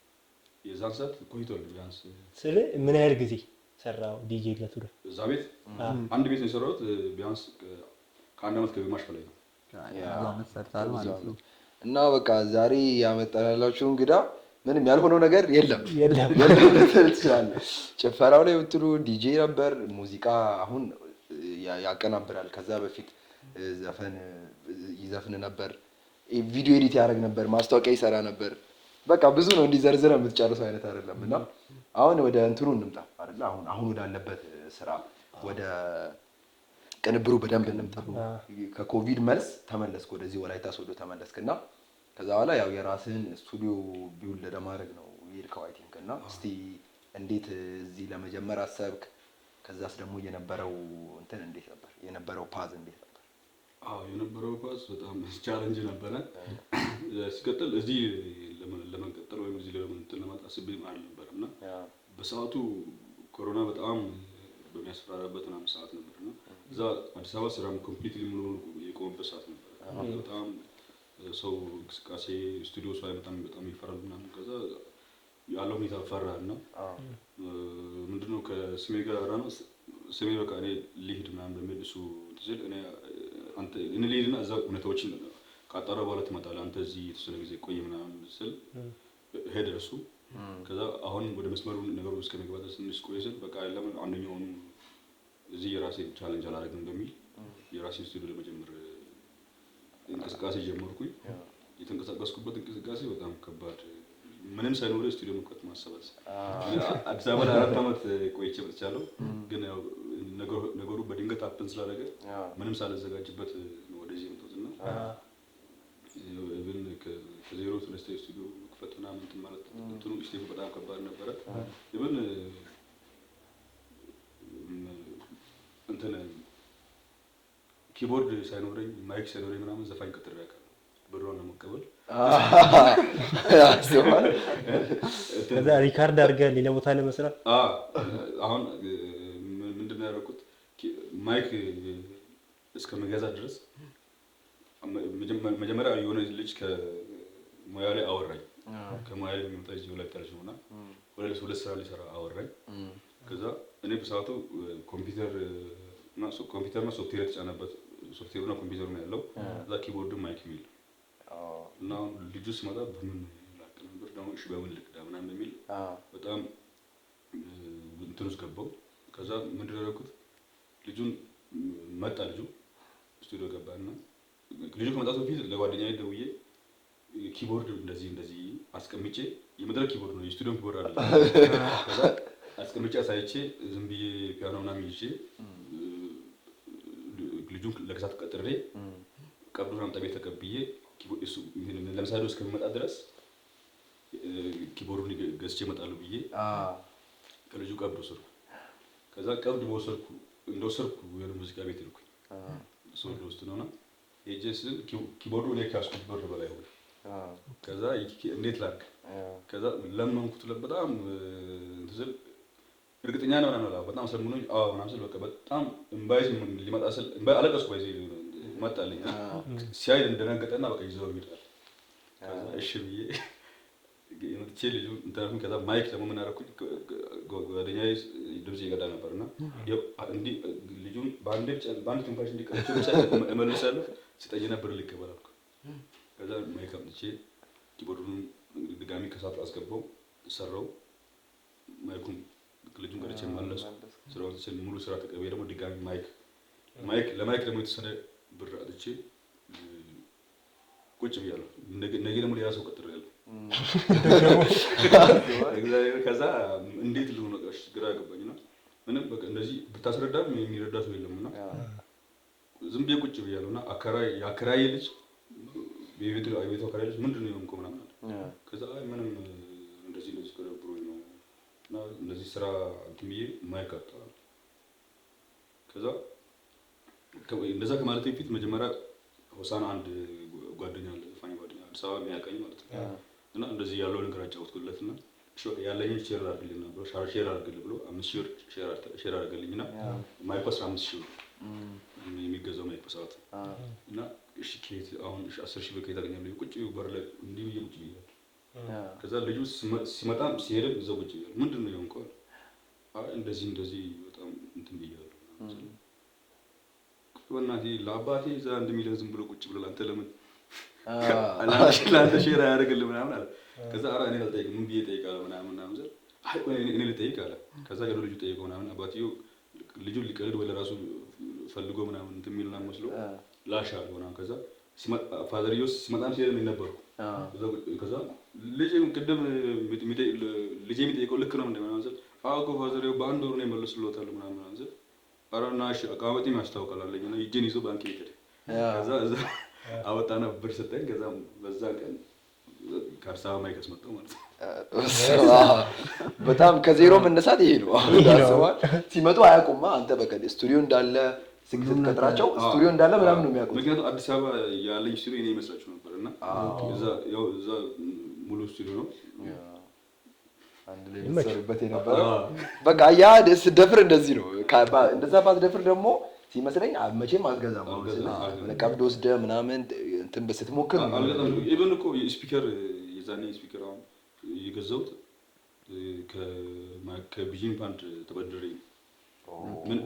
የዛን ሰዓት ቆይቷል ቢያንስ ስለ ምን ያህል ጊዜ ሰራው ዲጄነቱ ላይ? እዛ ቤት አንድ ቤት ነው የሰራሁት። ቢያንስ ከአንድ ዓመት ከግማሽ በላይ ነው። ብዙ ዓመት ሰርተሃል ማለት ነው። እና በቃ ዛሬ ያመጣላችሁ እንግዳ ምንም ያልሆነው ነገር የለም። የለም። የለም ልትል ትችላለህ። ጭፈራው ላይ ብትሉ ዲጄ ነበር፣ ሙዚቃ አሁን ያቀናብራል። ከዛ በፊት ዘፈን ይዘፍን ነበር፣ ቪዲዮ edit ያደርግ ነበር፣ ማስታወቂያ ይሰራ ነበር። በቃ ብዙ ነው፣ እንዲህ ዘርዝረህ የምትጨርሰው አይነት አይደለም። እና አሁን ወደ እንትኑ እንምጣ አይደለ? አሁን አሁን ወዳለበት ስራ ወደ ቅንብሩ በደንብ እንምጣ። ከኮቪድ መልስ ተመለስክ፣ ወደዚህ ወላይታ ሶዶ ተመለስክ እና ከዛ በኋላ ያው የራስህን ስቱዲዮ build ለማድረግ ነው የሄድከው I think። እና እስቲ እንዴት እዚህ ለመጀመር አሰብክ? ከዛስ ደግሞ የነበረው እንትን እንዴት ነበር? የነበረው path እንዴት ነበር? አዎ፣ የነበረው path በጣም challenge ነበረ። ሲቀጥል እዚህ ለመቀጠል ወይም እዚህ እንትን ለማለት አስቤም አልነበረም እና በሰዓቱ ኮሮና በጣም በሚያስፈራራበት ምናምን ሰዓት ነበር እና እዛ አዲስ አበባ ስራም completely ሙሉ በሙሉ የቆመበት ሰዓት ነበር። በጣም ሰው እንቅስቃሴ ስቱዲዮ ሰው አይመጣም፣ በጣም ይፈራል ምናምን። ከዛ ያለው ሁኔታ ፈራ እና ምንድነው ከስሜ ጋር ነው ስሜ በቃ እኔ ልሂድ ምናምን በሚል እሱ ሲል እኔ አንተ እኔ ልሂድና እዛ ሁኔታዎችን ካጣራ በኋላ ትመጣለህ፣ አንተ እዚህ የተወሰነ ጊዜ ቆይ ምናምን ስል ሄደ እሱ። ከዛ አሁን ወደ መስመሩ ነገሩ እስከመግባት ድረስ ትንሽ ቆይ ስል በቃ ለምን አንደኛውኑ እዚህ የራሴን challenge አላደርግም በሚል የራሴን ስቱዲዮ ለመጀመር እንቅስቃሴ ጀመርኩኝ። የተንቀሳቀስኩበት እንቅስቃሴ በጣም ከባድ፣ ምንም ሳይኖር ስቱዲዮ መክፈት ማሰብ አዲስ አበባ ላይ 4 ዓመት ቆይቼ መጥቻለሁ። ግን ያው ነገሩ በድንገት happen ስላደረገ ምንም ሳልዘጋጅበት ነው ወደዚህ የመጣሁት እና even ከዜሮ ተነስተ ስቱዲዮ መክፈት ምናምን እንትን ማለት እንትኑ step ኡ በጣም ከባድ ነበረ። Even እንትን keyboard ሳይኖረኝ mic ሳይኖረኝ ምናምን ዘፋኝ ቀጥሬ አውቃለሁ ብሯን ለመቀበል። አስበዋል? ከዛ record አድርገህ ሌላ ቦታ ለመስራት አሁን ምንድን ነው ያደረኩት? Mic እስከምገዛ ድረስ መጀመሪያ የሆነ ልጅ ከሙያ ላይ አወራኝ። ከሙያ ላይ የሚመጣ እዚህ ወላይታ ልጅ ነው እና ሁለት ሁለት ስራ ሊሰራ አወራኝ። ከዛ እኔ በሰዓቱ ኮምፒውተርና ሶፍትዌር የተጫነበት ሶፍትዌሩና ኮምፒውተሩ ነው ያለው። እዛ keyboard mic የሚል እና አሁን ልጁ ሲመጣ በምን ላቀናብር ደግሞ እሺ በምን ልቅዳ ምናምን በሚል በጣም እንትን ውስጥ ገባው። ከዛ ምንድን ነው ያደረኩት? ልጁን መጣ፣ ልጁ ስቱዲዮ ገባ እና ልጁ ከመጣቱ በፊት ለጓደኛዬ ደውዬ Keyboard እንደዚህ እንደዚህ አስቀምጬ፣ የመድረክ keyboard ነው፣ የስቱዲዮ keyboard አይደለም። ከዛ አስቀምጬ አሳይቼ ዝም ብዬ ፒያኖ ምናምን ይዤ ልጁን ለከሳት ቀጥሬ ቀብዱን አምጣ ቤት ተቀብዬ እሱ ለምሳሌ እስከሚመጣ ድረስ keyboard ኡን ገዝቼ እመጣለሁ ብዬ ከልጁ ቀብድ ወሰድኩ። ከዛ ቀብድ በወሰድኩ እንደወሰድኩ የሆነ ሙዚቃ ቤት ሄድኩኝ። ሶዶ ውስጥ ነውና ሄጄ ስል keyboard ኡ እኔ ከያዝኩት ብር በላይ ሆነ። ከዛ እንዴት ላድርግ? ከዛ ለመንኩት፣ በጣም እንትን ስል እርግጠኛ ነው ምናምን አለ። በጣም ሰምኖኝ አዎ ምናምን ስል በቃ በጣም እምባዬ ሊመጣ ስል እምባዬ አለቀስኩ። ባይዜ መጣልኝ ሲያይ እንደነገጠና በቃ ይዘው ይሄዳል። ከዛ እሺ ብዬ መጥቼ ልጁ እንትን አልኩኝ። ከዛ mic ደግሞ ምን አደረኩኝ? ጓደኛዬ ድምፅ እየቀዳ ነበር እና እንዲህ ልጁን በአንድ ትንፋሽ እንዲቀርቼ ብቻ እመልሳለሁ ስጠኝ ነበር ልቀበል አልኩ። ከዛ mic አምጥቼ keyboard ኡን ድጋሚ ከሳት አስገባው ሰራው። Mic ኡን ልጁን ቀርቼ መለስኩ። ስራውን ስል ሙሉ ስራ ተቀብዬ ደግሞ ድጋሚ mic mic ለ mic ደግሞ የተወሰነ ብር አጥቼ ቁጭ ብያለሁ። ነገ ደግሞ ሌላ ሰው ቀጥሬያለሁ። እግዚአብሔር ከዛ እንዴት ልሆን በቃ ግራ ገባኝና ምንም በቃ እንደዚህ ብታስረዳም የሚረዳ ሰው የለምና ዝም ብዬ ቁጭ ብያለሁና አከራይ የአከራይ ልጅ የቤቱ አከራይ ልጅ ምንድን ነው የሆንከው ምናምን አለ። ከዛ አይ ምንም እንደዚህ እንደዚህ ደብሮኝ ነው እና እንደዚህ ስራ እንትን ብዬ mic አጣሁ። ከዛ እንደዛ ከማለቴ በፊት መጀመሪያ ሆሳዕና አንድ ጓደኛ አለ፣ ዘፋኝ ጓደኛ አዲስ አበባ የሚያውቀኝ ማለት ነው። እና እንደዚህ ያለው ነገር አጫወትኩለትና ያለኝን share አድርግልኝ ብሎ share አድርግልኝ ብሎ 5,000 ብር share አድርገልኝና mic ኡ 15,000 ብር የሚገዛው mic በሰዓቱ እና እሺ ከየት አሁን 10,000 ብር ከየት አገኛለሁ? ቁጭ በር ላይ እንዲህ ብዬ ቁጭ ብያለሁ። ከዛ ልጁ ሲመጣም ሲሄድም እዛው ቁጭ ብያለሁ። ምንድን ነው የሆንከው አለ። አይ እንደዚህ እንደዚህ በጣም እንትን ብያለሁ። በእናትህ ለአባቴ እዛ 1 ሚሊዮን ዝም ብሎ ቁጭ ብሎ ለአንተ ለምን ለአንተ share አያደርግልህ ምናምን አለ። ከዛ ኧረ እኔ አልጠይቅም ምን ብዬ እጠይቃለሁ ምናምን ምናምን ስል አይ ቆይ እኔ ልጠይቅ አለ። ከዛ ሄዶ ልጁ ጠየቀው ምናምን አባትየው ልጁን ሊቀልድ ወይ ለራሱ ፈልጎ ምናምን እንትን የሚል ምናምን መስሎ ላሽ አለው ምናምን። ከዛ father የው ሲመጣም ሲሄድም እኔ ነበርኩ። ከዛ ልጄ ቅድም ልጄ የሚጠይቀው ልክ ነው ምናምን ስል አዎ እኮ father የው በአንድ ወር ነው የመለስልዎታል ምናምን ምናምን ስል ኧረ ና እሺ አቀማመጤም ያስታውቃል አለኝ እና እጄን ይዞ ባንክ ቤት ሄደ። ከዛ እዛ አወጣና ብር ሰጠኝ። ከዛ በዛ ቀን ከአዲስ አበባ mic አስመጣሁ ማለት ነው። በጣም ከዜሮ መነሳት ይሄ ነው። አስበዋል። ሲመጡ አያውቁማ። አንተ በቃ ስቱዲዮ እንዳለ ስትቀጥራቸው ስቱዲዮ እንዳለ ምናምን ነው የሚያውቁት። ምክንያቱም አዲስ አበባ ያለኝ ስቱዲዮ እኔ ይመስላችሁ ነበር እና እዛ ያው እዛ ሙሉ ስቱዲዮ ነው አንድ ላይ የምትሰሩበት የነበረው። በቃ ያ ስትደፍር እንደዚህ ነው። እንደዛ ባትደፍር ደግሞ ሲመስለኝ መቼም አትገዛም። ቀብድ ወስደህ ምናምን እንትን ስትሞክር አልገዛም። Even እኮ speaker የዛኔ speaker አሁን የገዛሁት ከቢጂን ባንድ ተበድሬ ምን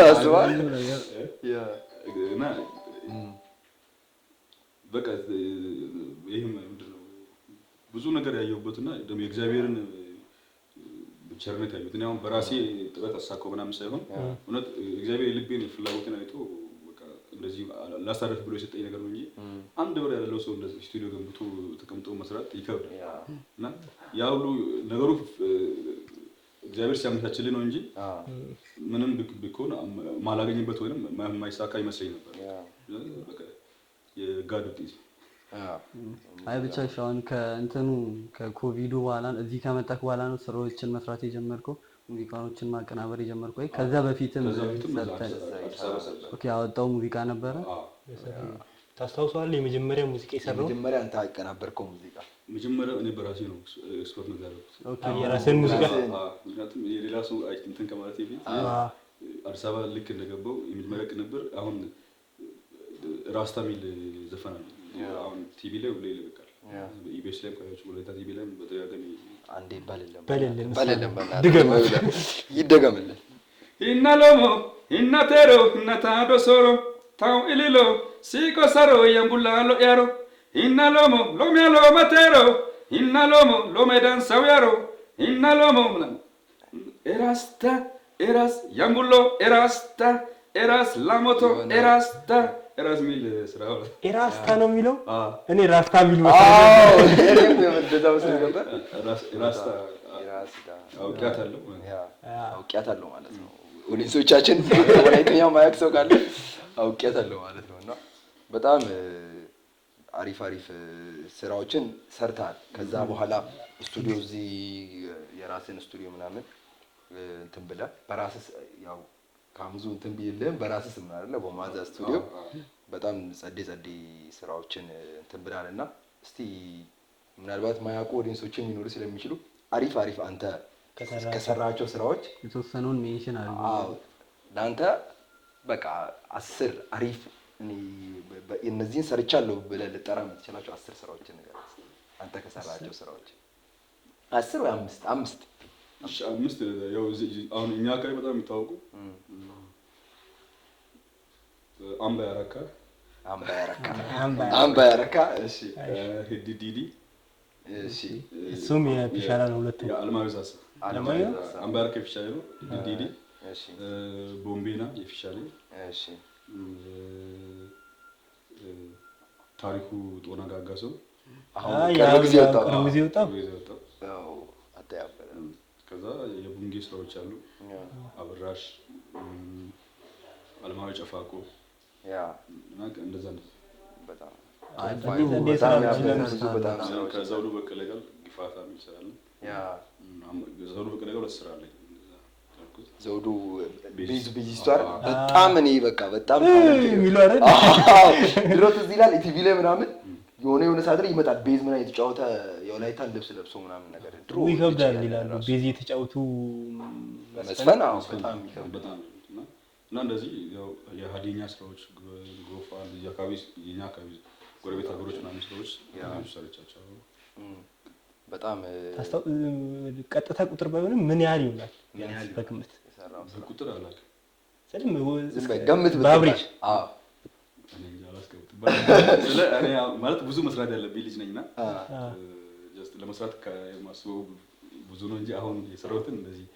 አስበዋል። እና በቃ ይሄም ምንድን ነው ብዙ ነገር ያየሁበትና ደግሞ የእግዚአብሔርን ቸርነት ያየሁት። እኔ አሁን በራሴ ጥረት አሳካው ምናምን ሳይሆን እውነት እግዚአብሔር የልቤን ፍላጎቴን አይቶ በቃ እንደዚህ ላሳርፍ ብሎ የሰጠኝ ነገር ነው እንጂ አንድ ብር ያለው ሰው እንደዚህ ስቱዲዮ ገንብቶ ተቀምጦ መስራት ይከብዳል። እና ያ ሁሉ ነገሩ እግዚአብሔር ሲያመቻችልኝ ነው እንጂ ምንም ቢሆን ማላገኝበት ወይንም የማይሳካ ይመስለኝ ነበር። በቃ የጋድ ውጤት ነው። አይ ብቻ እሺ፣ አሁን ከእንትኑ ከኮቪዱ በኋላ እዚህ ከመጣክ በኋላ ነው ስራዎችን መስራት የጀመርከው፣ ሙዚቃዎችን ማቀናበር የጀመርከው ወይ ከዛ በፊትም ሰርተህ? Okay፣ ያወጣው ሙዚቃ ነበረ? ታስታውሰዋለህ? የመጀመሪያ ሙዚቃ የሰራው? መጀመሪያ አንተ ያቀናበርከው ሙዚቃ? መጀመሪያ እኔ በራሴ ነው experiment ያደረኩት። Okay፣ የራስህን ሙዚቃ? ምክንያቱም የሌላ ሰው እንትን ከማለቴ በፊት አዲስ አበባ ልክ እንደገባው የመጀመሪያ ቅንብር አሁን ራስታ የሚል ዘፈን አለ። አሁን ቲቪ ላይ ሁሌ ይለቀቃል። ኢቢኤስ ላይ ካያችሁ ወላይታ ቲቪ ላይ በተደጋጋሚ አንዴ በልልን በልልን በልልን በእናትህ ይደገምልን። ኢና ሎሞ ኢና ቴሮ ኢና ታዶ ሶሮ ታው ኢሊሎ ሲቆ ሰሮ የምቡላሎ ያሮ ኢና ሎሞ ሎሚያ ሎመ ቴሮ ኢና ሎሞ ሎሜ ዳንሳው ያሮ ኢና ሎሞ ኤራስታ ኤራስ ያምቡሎ ኤራስታ ኤራስ ላሞቶ ኤራስታ ኤራስ የሚል ስራ ኤራስታ ነው የሚለው። እኔ ራስታ የሚል መሰለኝ። አዎ፣ እኔም እንደዛ መስሎኝ ነበር። ኤራስታ ኤራስታ አውቄያታለሁ። Yeah፣ አውቄያታለሁ ማለት ነው። Audience ኦቻችን ወላይተኛ ማያውቅ ሰው ካለ አውቄያታለሁ ማለት ነው። እና በጣም አሪፍ አሪፍ ስራዎችን ሰርተሃል። ከዛ በኋላ ስቱዲዮ እዚህ የራስን ስቱዲዮ ምናምን እንትን ብለህ በራስህ ያው ካሙዙ እንትን ቢልህም በራስህ ስም ነው አይደለ? ቦማንዛ ስቱዲዮ በጣም ጸዴ ጸዴ ስራዎችን እንትን ብለሃል። እና እስቲ ምናልባት ማያውቁ audience ኦችን ሊኖሩ ስለሚችሉ አሪፍ አሪፍ አንተ ከሰራቸው ስራዎች የተወሰነውን mention አድርጎ አዎ፣ ለአንተ በቃ 10 አሪፍ እኔ እነዚህን ሰርቻለሁ ብለህ ልጠራ የምትችላቸው 10 ስራዎችን ንገረን እስኪ። አንተ ከሰራቸው ስራዎች 10 ወይ 5 5 እሺ፣ 5 ያው እዚህ አሁን እኛ አካባቢ በጣም የሚታወቁ አምባ ያረካ፣ አምባ ያረካ፣ አምባ አምባ ያረካ። እሺ፣ ሂዲዲዲ፣ እሺ፣ እሱም የፒሻላ ነው ሁለቱም። የአለማየሁ ዛሳ። አለማየሁ? አምባ ያረካ የፊሻሌ ነው። ሂዲዲዲ፣ እሺ፣ ቦምቤና የፊሻሌ፣ እሺ፣ ታሪኩ ጦና ጋጋሰው። አሁን አይ፣ ቅርብ ያው ጊዜ ወጣው። ቅርብ ጊዜ ወጣው። ጊዜ ወጣው። አዎ፣ አታያበለ። ከዛ የቡንጌ ስራዎች አሉ። አበራሽ፣ አለማየሁ ጨፋቆ እና እንደዛ ነው። በጣም አይ፣ ጸዴ ብዙ ጸዴ በጣም ስራዎች ያበደ ለምሳሌ ብዙ በጣም ስራዎች ከዘውዱ በቀለ ጋር ግፋታ የሚል ስራ አለ። ዘውዱ በቀለ ጋር ሁለት ስራ አለኝ። እንደዛ ያልኩት። ዘውዱ bass። Bass bassist ኡ አይደል? በጣም እኔ በቃ በጣም የሚለው አይደል? አዎ፣ ድሮ ትዝ ይላል ኢቲቪ ላይ ምናምን የሆነ የሆነ ሰዓት ላይ ይመጣል bass ምናምን የተጫወተ የወላይታን ልብስ ለብሶ ምናምን ነገር ድሮ ይከብዳል ልጅ ይላሉ። እያለን ራሱ Bass የተጫወቱ መዝፈን አዎ፣ በጣም ይከብዳል። በጣም እና እንደዚህ ያው የሀዲኛ ስራዎች ጎፋ እዚህ አካባቢ የኛ አካባቢ ጎረቤት ሀገሮች ምናምን ስራዎች ብዙ ሰርቻቸዋለሁ። በጣም ቀጥታ ቁጥር ባይሆንም ምን ያህል ይሆናል ምን ያህል በግምት? የሰራው ስራ? በቁጥር አላውቅም። ስልም ዝም በል ገምት ብትባል። በ average አዎ፣ እኔ እንጃ አላስቀምጥም። ስለ እኔ ማለት ብዙ መስራት ያለብኝ ልጅ ነኝና just ለመስራት የማስበው ብዙ ነው እንጂ አሁን የሰራሁትን እንደዚህ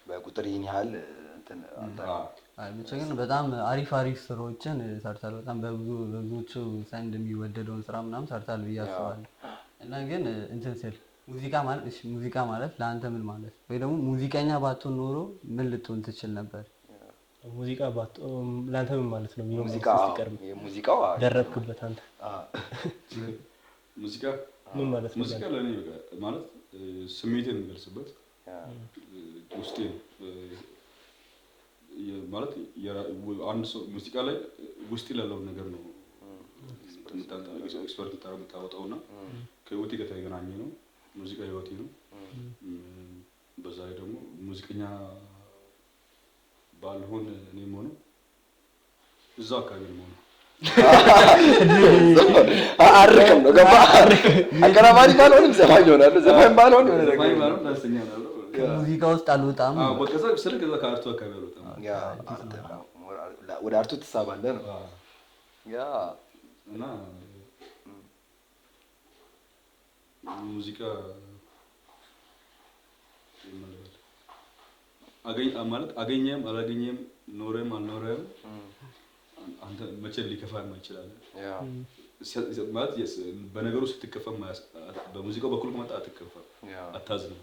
በቁጥር ይህን ያህል እንትን አታውቅም። አይ ብቻ ግን በጣም አሪፍ አሪፍ ስራዎችን ሰርታል። በጣም በብዙ በብዙዎቹ ዘንድ የሚወደደውን ስራ ምናምን ሰርታል ብዬ አስባለሁ። እና ግን እንትን ስል ሙዚቃ ማለት እሺ፣ ሙዚቃ ማለት ለአንተ ምን ማለት ወይ ደግሞ ሙዚቀኛ ባትሆን ኖሮ ምን ልትሆን ትችል ነበር? ሙዚቃ ለአንተ ምን ማለት ነው የሚለው ሙዚቃ እስቲ ቀርብ የሙዚቃው አዎ። ደረብክበት አንተ። ሙዚቃ ምን ማለት ነው? ሙዚቃ ለእኔ በቃ ማለት ስሜቴን የምገልጽበት ውስጤ ነው። ማለት አንድ ሰው ሙዚቃ ላይ ውስጥ ያለውን ነገር ነው expert የምታወጣው እና ከህይወቴ ጋር የተገናኘ ነው። ሙዚቃ ህይወቴ ነው። በዛ ላይ ደግሞ ሙዚቀኛ ባልሆን እኔም ሆነው እዛው አካባቢ ነው የምሆነው። አርቅም ነው ገባ። አቀናባሪ ባልሆንም ዘፋኝ እሆናለሁ፣ ዘፋኝ ባልሆን የሆነ ነገር ዘፋኝ ባልሆን ዳንሰኛ እሆናለሁ። ከሙዚቃ ውስጥ አልወጣም። አዎ፣ በቃ እዛ ስልክ እዛ ከ art ኡ አካባቢ አልወጣም። Yeah፣ ወደ art ኡ ትሳባለህ ነው። Yeah፣ እና ሙዚቃ ማለት አገኘም አላገኘም ኖረም አልኖረም አንተ መቼም ሊከፋ የማይችላል። ማለት በነገሩ ስትከፋ በሙዚቃው በኩል ከመጣ አትከፋም፣ አታዝንም።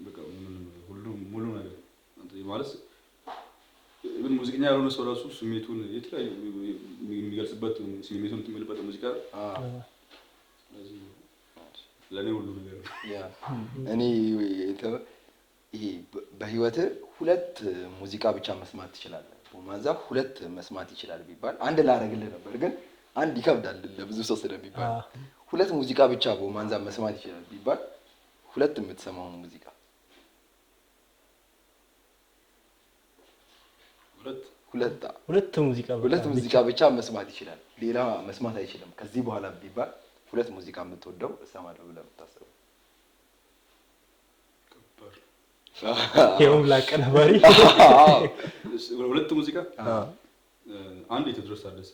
በቃ ሁሉም ሙሉ ነገር ማለት even ሙዚቀኛ ያልሆነ ሰው ራሱ ስሜቱን የተለያዩ የሚገልጽበት ስሜቱን የሚልበት ሙዚቃ። ስለዚህ ለእኔ ሁሉ ነገር ነው። እኔ ይሄ በህይወትህ ሁለት ሙዚቃ ብቻ መስማት ትችላለህ። ቦማንዛ ሁለት መስማት ይችላል ቢባል አንድ ላደርግልህ ነበር፣ ግን አንድ ይከብዳል ለብዙ ሰው ስለሚባል ሁለት ሙዚቃ ብቻ ቦማንዛ መስማት ይችላል ቢባል ሁለት የምትሰማው ሙዚቃ? ሁለት ሁለት ሁለት ሙዚቃ ሁለት ሙዚቃ ብቻ መስማት ይችላል፣ ሌላ መስማት አይችልም ከዚህ በኋላ ቢባል ሁለት ሙዚቃ የምትወደው እሰማለሁ ብለህ የምታስበው? ይኸውም ላቀናባሪ ሁለት ሙዚቃ አንድ የቴዎድሮስ ታደሰ።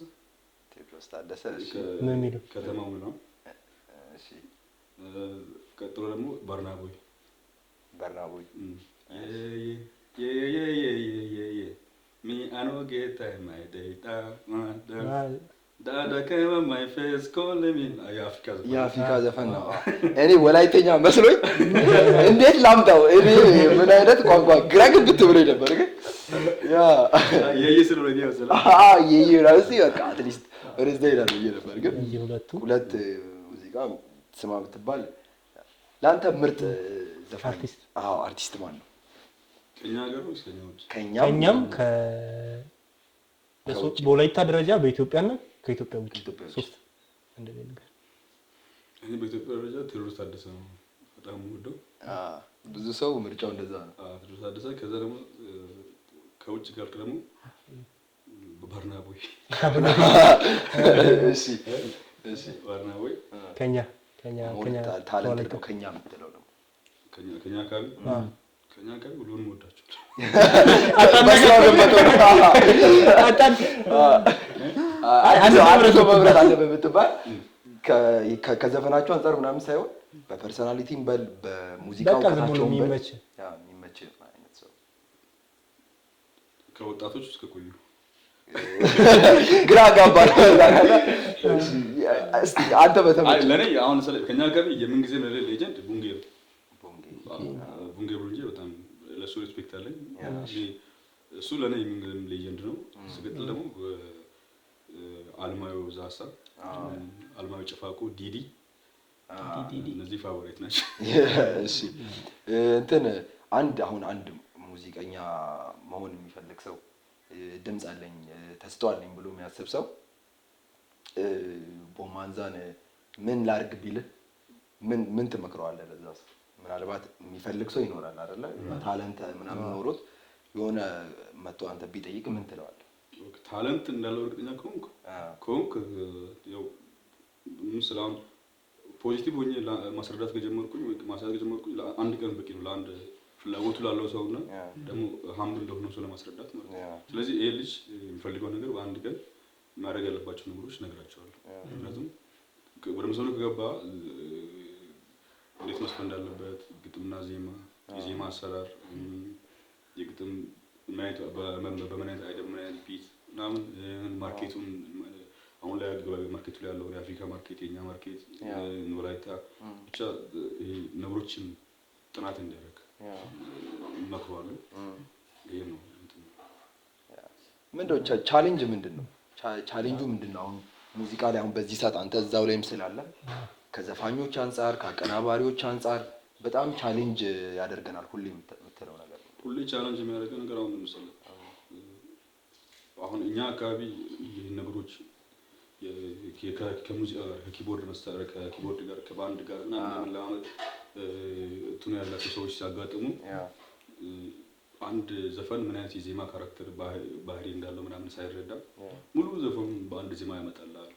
ቴዎድሮስ ታደሰ፣ እሺ። ምን የሚለው? ከተማው ነው። እሺ። ቀጥሎ ደግሞ በርናቦይ። በርናቦይ። የ የ የ የ የ የ Me I no get time my data dada came on my face calling me የአፍሪካ ዘፈን። የአፍሪካ ዘፈን ነው። እኔ ወላይተኛ መስሎኝ እንዴት ላምጣው? እኔ ምን አይነት ቋንቋ ግራ ግብት ብሎኝ ነበር። ግን ያ የየ ስለሆነ እኔ መሰለህ። የየ ራሱ በቃ at least ወደዛ ይላል ብዬ ነበር። ግን የሁለቱ ሁለት ሙዚቃ ስማ ብትባል ለአንተ ምርጥ ዘፋኝ አርቲስት? አዎ፣ አርቲስት ማን ነው? ከኛ ሀገር ወይስ ከኛ ውጭ? ከኛም ከኛም በወላይታ ደረጃ በኢትዮጵያና ከኢትዮጵያ ውጭ ከኢትዮጵያ ውጭ። ሶስት እንደዚህ ነገር። እኔ በኢትዮጵያ ደረጃ ቴዎድሮስ ታደሰ ነው በጣም የምወደው። ብዙ ሰው ምርጫው እንደዛ ነው። አዎ፣ ቴዎድሮስ ታደሰ። ከዛ ደግሞ ከውጭ ካልክ ደግሞ በርና ቦይ። እሺ እሺ በርና ቦይ። ከኛ more ከኛ talent ከወላይታ ነው ከኛ የምትለው ደግሞ? ከኛ አካባቢ ሁሉንም እወዳቸዋለሁ። በስራው ገመተው ነው። አንድ ሰው አንድ ሰው መምረጥ አለብህ ብትባል ከዘፈናቸው አንጻር ምናምን ሳይሆን በ personality ም በል በሙዚቃ በቃ ዝም ብሎ እውቀታቸውም በል የሚመች። Yeah፣ የሚመች አይነት ሰው። ከወጣቶች እስከ ቆዩ። ግራ አጋባ ነው። እሺ፣ እስቲ አንተ በተመቸህ። ለእኔ አሁን ለምሳሌ ከኛ አካባቢ የምንጊዜም ለእኔ legend ቡንጌ ነው። ቡንጌ ቡሩንጄ በጣም ለእሱ respect አለኝ። እኔ እሱ ለእኔ የምንጊዜም legend ነው። ሲቀጥል ደግሞ አልማዮ ዛሳ፣ አልማዮ ጭፋቆ፣ ዲዲ፣ እነዚህ favorite ናቸው። እሺ፣ እንትን አንድ አሁን አንድ ሙዚቀኛ መሆን የሚፈልግ ሰው፣ ድምፅ አለኝ፣ ተሰጥኦ አለኝ ብሎ የሚያስብ ሰው ቦማንዛን ምን ላርግ ቢልህ ምን ምን ትመክረዋለህ ለዛ ሰው? ምናልባት የሚፈልግ ሰው ይኖራል አይደለ? Talent ምናምን ኖሮት የሆነ መጥቶ አንተ ቢጠይቅ ምን ትለዋለህ? Talent እንዳለው እርግጠኛ ከሆንክ ያው ምን አሁን positive ሆኜ ማስረዳት ከጀመርኩኝ ወይ ማስረዳት ከጀመርኩኝ አንድ ቀን በቂ ነው ለአንድ ፍላጎቱ ላለው ሰው እና ደግሞ humble ለሆነው ሰው ለማስረዳት ማለት ነው። ስለዚህ ይሄ ልጅ የሚፈልገው ነገር በአንድ ቀን ማድረግ ያለባቸው ነገሮች እነግራቸዋለሁ። ምክንያቱም ወደ መስመሩ ከገባ እንዴት መስፈን እንዳለበት፣ ግጥምና ዜማ፣ የዜማ አሰራር፣ የግጥም ምን አይነት በምን አይነት idea፣ በምን አይነት beat ምናምን፣ market ኡን አሁን ላይ market ኡ ላይ ያለው የአፍሪካ market፣ የኛ market፣ ወላይታ፣ ብቻ ይሄ ነገሮችን ጥናት እንዲያደርግ እመክረዋለሁ። ይሄ ነው እንትኑ። ምንድነው challenge ምንድን ነው? ቻሌንጁ ምንድን ነው? አሁን ሙዚቃ ላይ አሁን በዚህ ሰዓት አንተ እዛው ላይም ስላለ ከዘፋኞች አንጻር ከአቀናባሪዎች አንጻር በጣም challenge ያደርገናል ሁሌ የምትለው ነገር ነው? ሁሌ challenge የሚያደርገው ነገር አሁን ለምሳሌ አሁን እኛ አካባቢ ይህን ነገሮች ከሙዚቃ ጋር፣ ከ keyboard መሳሪያ፣ ከ keyboard ጋር፣ ከባንድ ጋር ምናምን ለመለማመድ እንትኑ ያላቸው ሰዎች ሲያጋጥሙ አንድ ዘፈን ምን አይነት የዜማ character ባህሪ እንዳለው ምናምን ሳይረዳ ሙሉ ዘፈኑን በአንድ ዜማ ያመጣልሃል።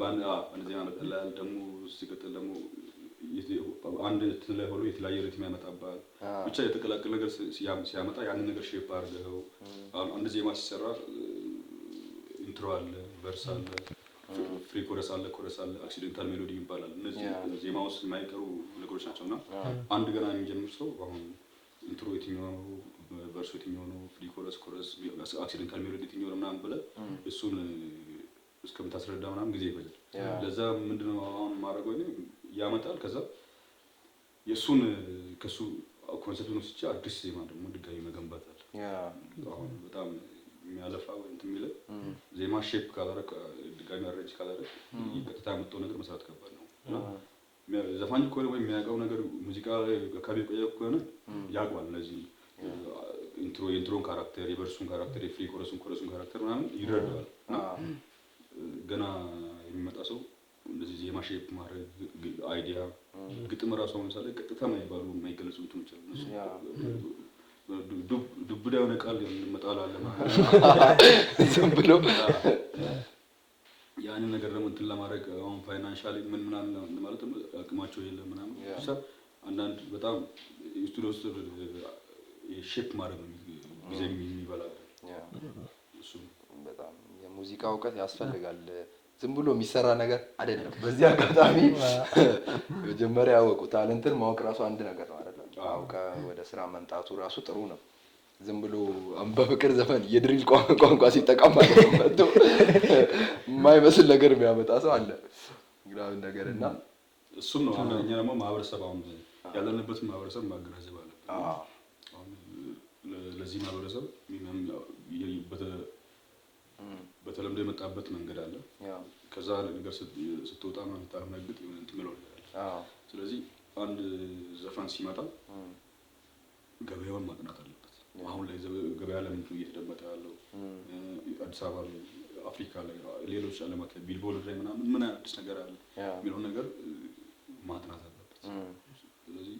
በአንድ ዜማ ያመጣልሃል። ደግሞ ሲቀጥል ደግሞ አንድ እንትን ላይ ሆኖ የተለያየ rhythm ያመጣብሃል። ብቻ የተቀላቀለ ነገር ሲያመጣ ያንን ነገር shape አድርገው አሁን አንድ ዜማ ሲሰራ intro አለ፣ verse አለ፣ pre chorus አለ፣ chorus አለ፣ accidental melody ይባላል። እነዚህ ዜማ ውስጥ የማይቀሩ ነገሮች ናቸው እና አንድ ገና የሚጀምር ሰው አሁን intro የትኛው ነው፣ verse ኡ የትኛው ነው፣ pre chorus፣ chorus፣ accidental melody የትኛው ነው ምናምን ብለህ እሱን እስከምታስረዳ ምናምን ጊዜ ይፈጃል። ለዛ ምንድነው አሁን ማድረገው እኔ ያመጣል፣ ከዛ የእሱን ከሱ concept ኡን ወስጄ አዲስ ዜማ ደግሞ ድጋሚ መገንባት አለ። አሁን በጣም የሚያለፋ ወይ እንትን የሚለው ዜማ shape ካላረግ፣ ድጋሚ arrange ካላረግ ቀጥታ ያመጣው ነገር መስራት ከባድ ነው። እና ዘፋኝ ከሆነ ወይም የሚያውቀው ነገር ሙዚቃ ላይ አካባቢ የቆየ ከሆነ ያውቀዋል። እነዚህ intro የኢንትሮን ካራክተር፣ የቨርሱን ካራክተር፣ የፍሪ ኮረሱን ኮረሱን ካራክተር ምናምን ይረዳዋል። እና ገና የሚመጣ ሰው እንደዚህ ዜማ shape ማድረግ idea ግጥም ራሱ አሁን ለምሳሌ ቀጥታ የማይባሉ የማይገለጹ እንትኖች አሉ። እነሱ ዱብዳ የሆነ ቃል መጣል አለ ማለት ነው። ዝም ብሎ ያንን ነገር ደግሞ እንትን ለማድረግ አሁን financially ምን ምናምን ማለት ደግሞ አቅማቸው የለም ምናምን። ብቻ አንዳንድ በጣም ስቱዲዮ ውስጥ shape ማድረግ ነው ጊዜ የሚበላ እሱ። በጣም የሙዚቃ እውቀት ያስፈልጋል። ዝም ብሎ የሚሰራ ነገር አይደለም። በዚህ አጋጣሚ መጀመሪያ ያወቁ talent ን ማወቅ ራሱ አንድ ነገር ነው አይደለም? አውቀህ ወደ ስራ መምጣቱ ራሱ ጥሩ ነው። ዝም ብሎ በፍቅር ዘፈን የ drill ቋንቋ ሲጠቀም ማለት ነው መጥቶ የማይመስል ነገር የሚያመጣ ሰው አለ ምናምን ነገር እና እሱም ነው። አሁን እኛ ደግሞ ማህበረሰብ አሁን ያለንበትን ማህበረሰብ ማገናዘብ አለብን። አሁን ለዚህ ማህበረሰብ በተለምዶ የመጣበት መንገድ አለ። ከዛ ነገር ስትወጣ ስታፈነግጥ የሆነ እንትን የሚለው ነገር አለ። ስለዚህ አንድ ዘፈን ሲመጣ ገበያውን ማጥናት አለበት። አሁን ላይ ገበያ ላይ ምንድን ነው እየተደመጠ ያለው? አዲስ አበባ ላይ፣ አፍሪካ ላይ፣ ሌሎች ዓለማት ላይ ቢልቦርድ ላይ ምናምን ምን አዲስ ነገር አለ የሚለውን ነገር ማጥናት አለበት። ስለዚህ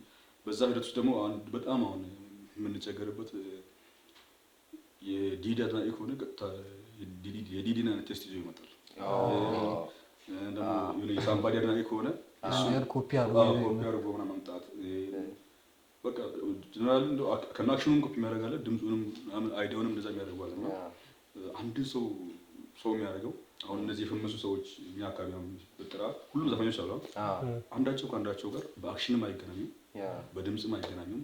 በዛ ሂደት ውስጥ ደግሞ አንድ በጣም አሁን የምንቸገርበት የዲዲ አድናቂ ከሆነ ቀጥታ የዲዲን አይነት taste ይዞ ይመጣል። ደግሞ የሆነ የሳምባዲ አድናቂ ከሆነ ነገር ኮፒ አድርጎ ኮፒ አድርጎ ምናምን መምጣት፣ በቃ ጀነራል ከነ action ኑም copy የሚያደርግ አለ፣ ድምፁንም ምናምን idea ውንም እንደዛ የሚያደርጉ አለ። እና አንድን ሰው ሰው የሚያደርገው አሁን እነዚህ የፈመሱ ሰዎች እኛ አካባቢ አሁን ብጥራ ሁሉም ዘፋኞች አሉ። አንዳቸው ከአንዳቸው ጋር በ action ም አይገናኙም፣ በድምፅም አይገናኙም።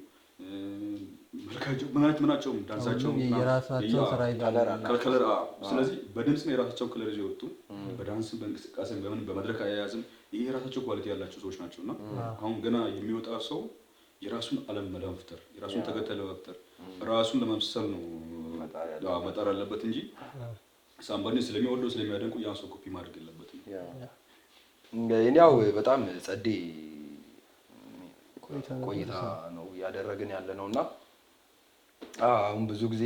መልካቸው ምናቸውም ዳንሳቸውም የራሳቸው ስራ ይዛሉ። color። ስለዚህ በድምፅም የራሳቸውን color ይዘው የወጡ፣ በዳንስም፣ በእንቅስቃሴም፣ በምን በመድረክ አያያዝም ይሄ የራሳቸው quality ያላቸው ሰዎች ናቸው። እና አሁን ገና የሚወጣ ሰው የራሱን ዓለም ለመፍጠር፣ የራሱን ተከታይ ለመፍጠር፣ ራሱን ለመምሰል ነው መጣር ያለበት እንጂ ሳምባዲን ስለሚወደው ስለሚያደንቁ ያን ሰው ኮፒ ማድረግ የለበትም። እኔ ያው በጣም ጸዴ ቆይታ ነው እያደረግን ያለ ነው። እና አሁን ብዙ ጊዜ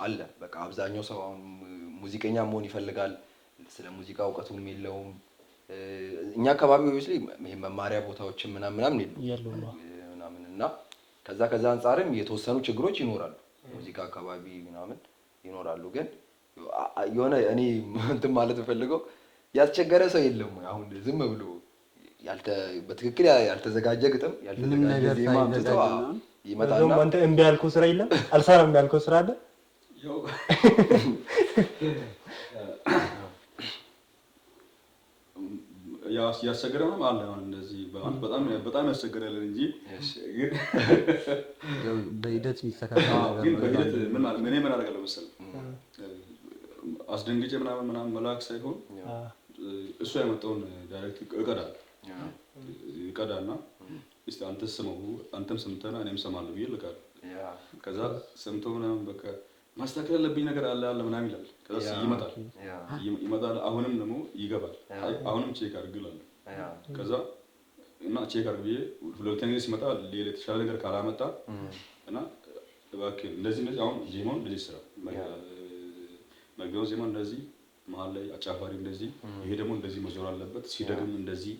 አለ በቃ አብዛኛው ሰው አሁን ሙዚቀኛ መሆን ይፈልጋል። ስለ ሙዚቃ እውቀቱም የለውም። እኛ አካባቢ obviously ይሄ መማሪያ ቦታዎችን ምናምን ምናምን የሉም ምናምን እና ከዛ ከዛ አንጻርም የተወሰኑ ችግሮች ይኖራሉ። ሙዚቃ አካባቢ ምናምን ይኖራሉ። ግን የሆነ እኔ እንትን ማለት የምፈልገው ያስቸገረ ሰው የለም ወይ? አሁን ዝም ብሎ በትክክል ያልተዘጋጀ ግጥም፣ ያልተዘጋጀ ነገር ዜማ አምጥተው ሳይዘጋጅ ምናምን ይመጣና አንተ እምቢ ያልከው ስራ የለም? አልሰራም ያልከው ስራ አለ? ያው ያስቸገረ ምናምን አለ። አሁን እንደዚህ በጣም በጣም ያስቸገራል እንጂ ግን በሂደት የሚስተካከል ነገር ግን ነው። በሂደት ምን ማለት እኔ ምን አደርጋለሁ መሰለህ፣ አስደንግጬ ምናምን ምናምን መላክ ሳይሆን እሱ ያመጣውን direct እቀዳለሁ። እቀዳና እስቲ አንተ ስማው፣ አንተም ሰምተህ እኔም ሰማለሁ ብዬ እልካለሁ። ከዛ ሰምቶ ምናምን በቃ ማስተካከል ያለብኝ ነገር አለ አለ ምናምን ይላል። ከዛ ይመጣል ይመጣል፣ አሁንም ደግሞ ይገባል። አይ አሁንም check አድርግ እላለሁ። ከዛ እና check አድርግ ብዬ ሁለተኛ ጊዜ ሲመጣ ሌላ የተሻለ ነገር ካላመጣ እና እባክህ እንደዚህ እንደዚህ አሁን ዜማውን እንደዚህ ስራ፣ መግቢያውን ዜማ እንደዚህ፣ መሀል ላይ አጫፋሪ እንደዚህ፣ ይሄ ደግሞ እንደዚህ መዞር አለበት፣ ሲደግም እንደዚህ፣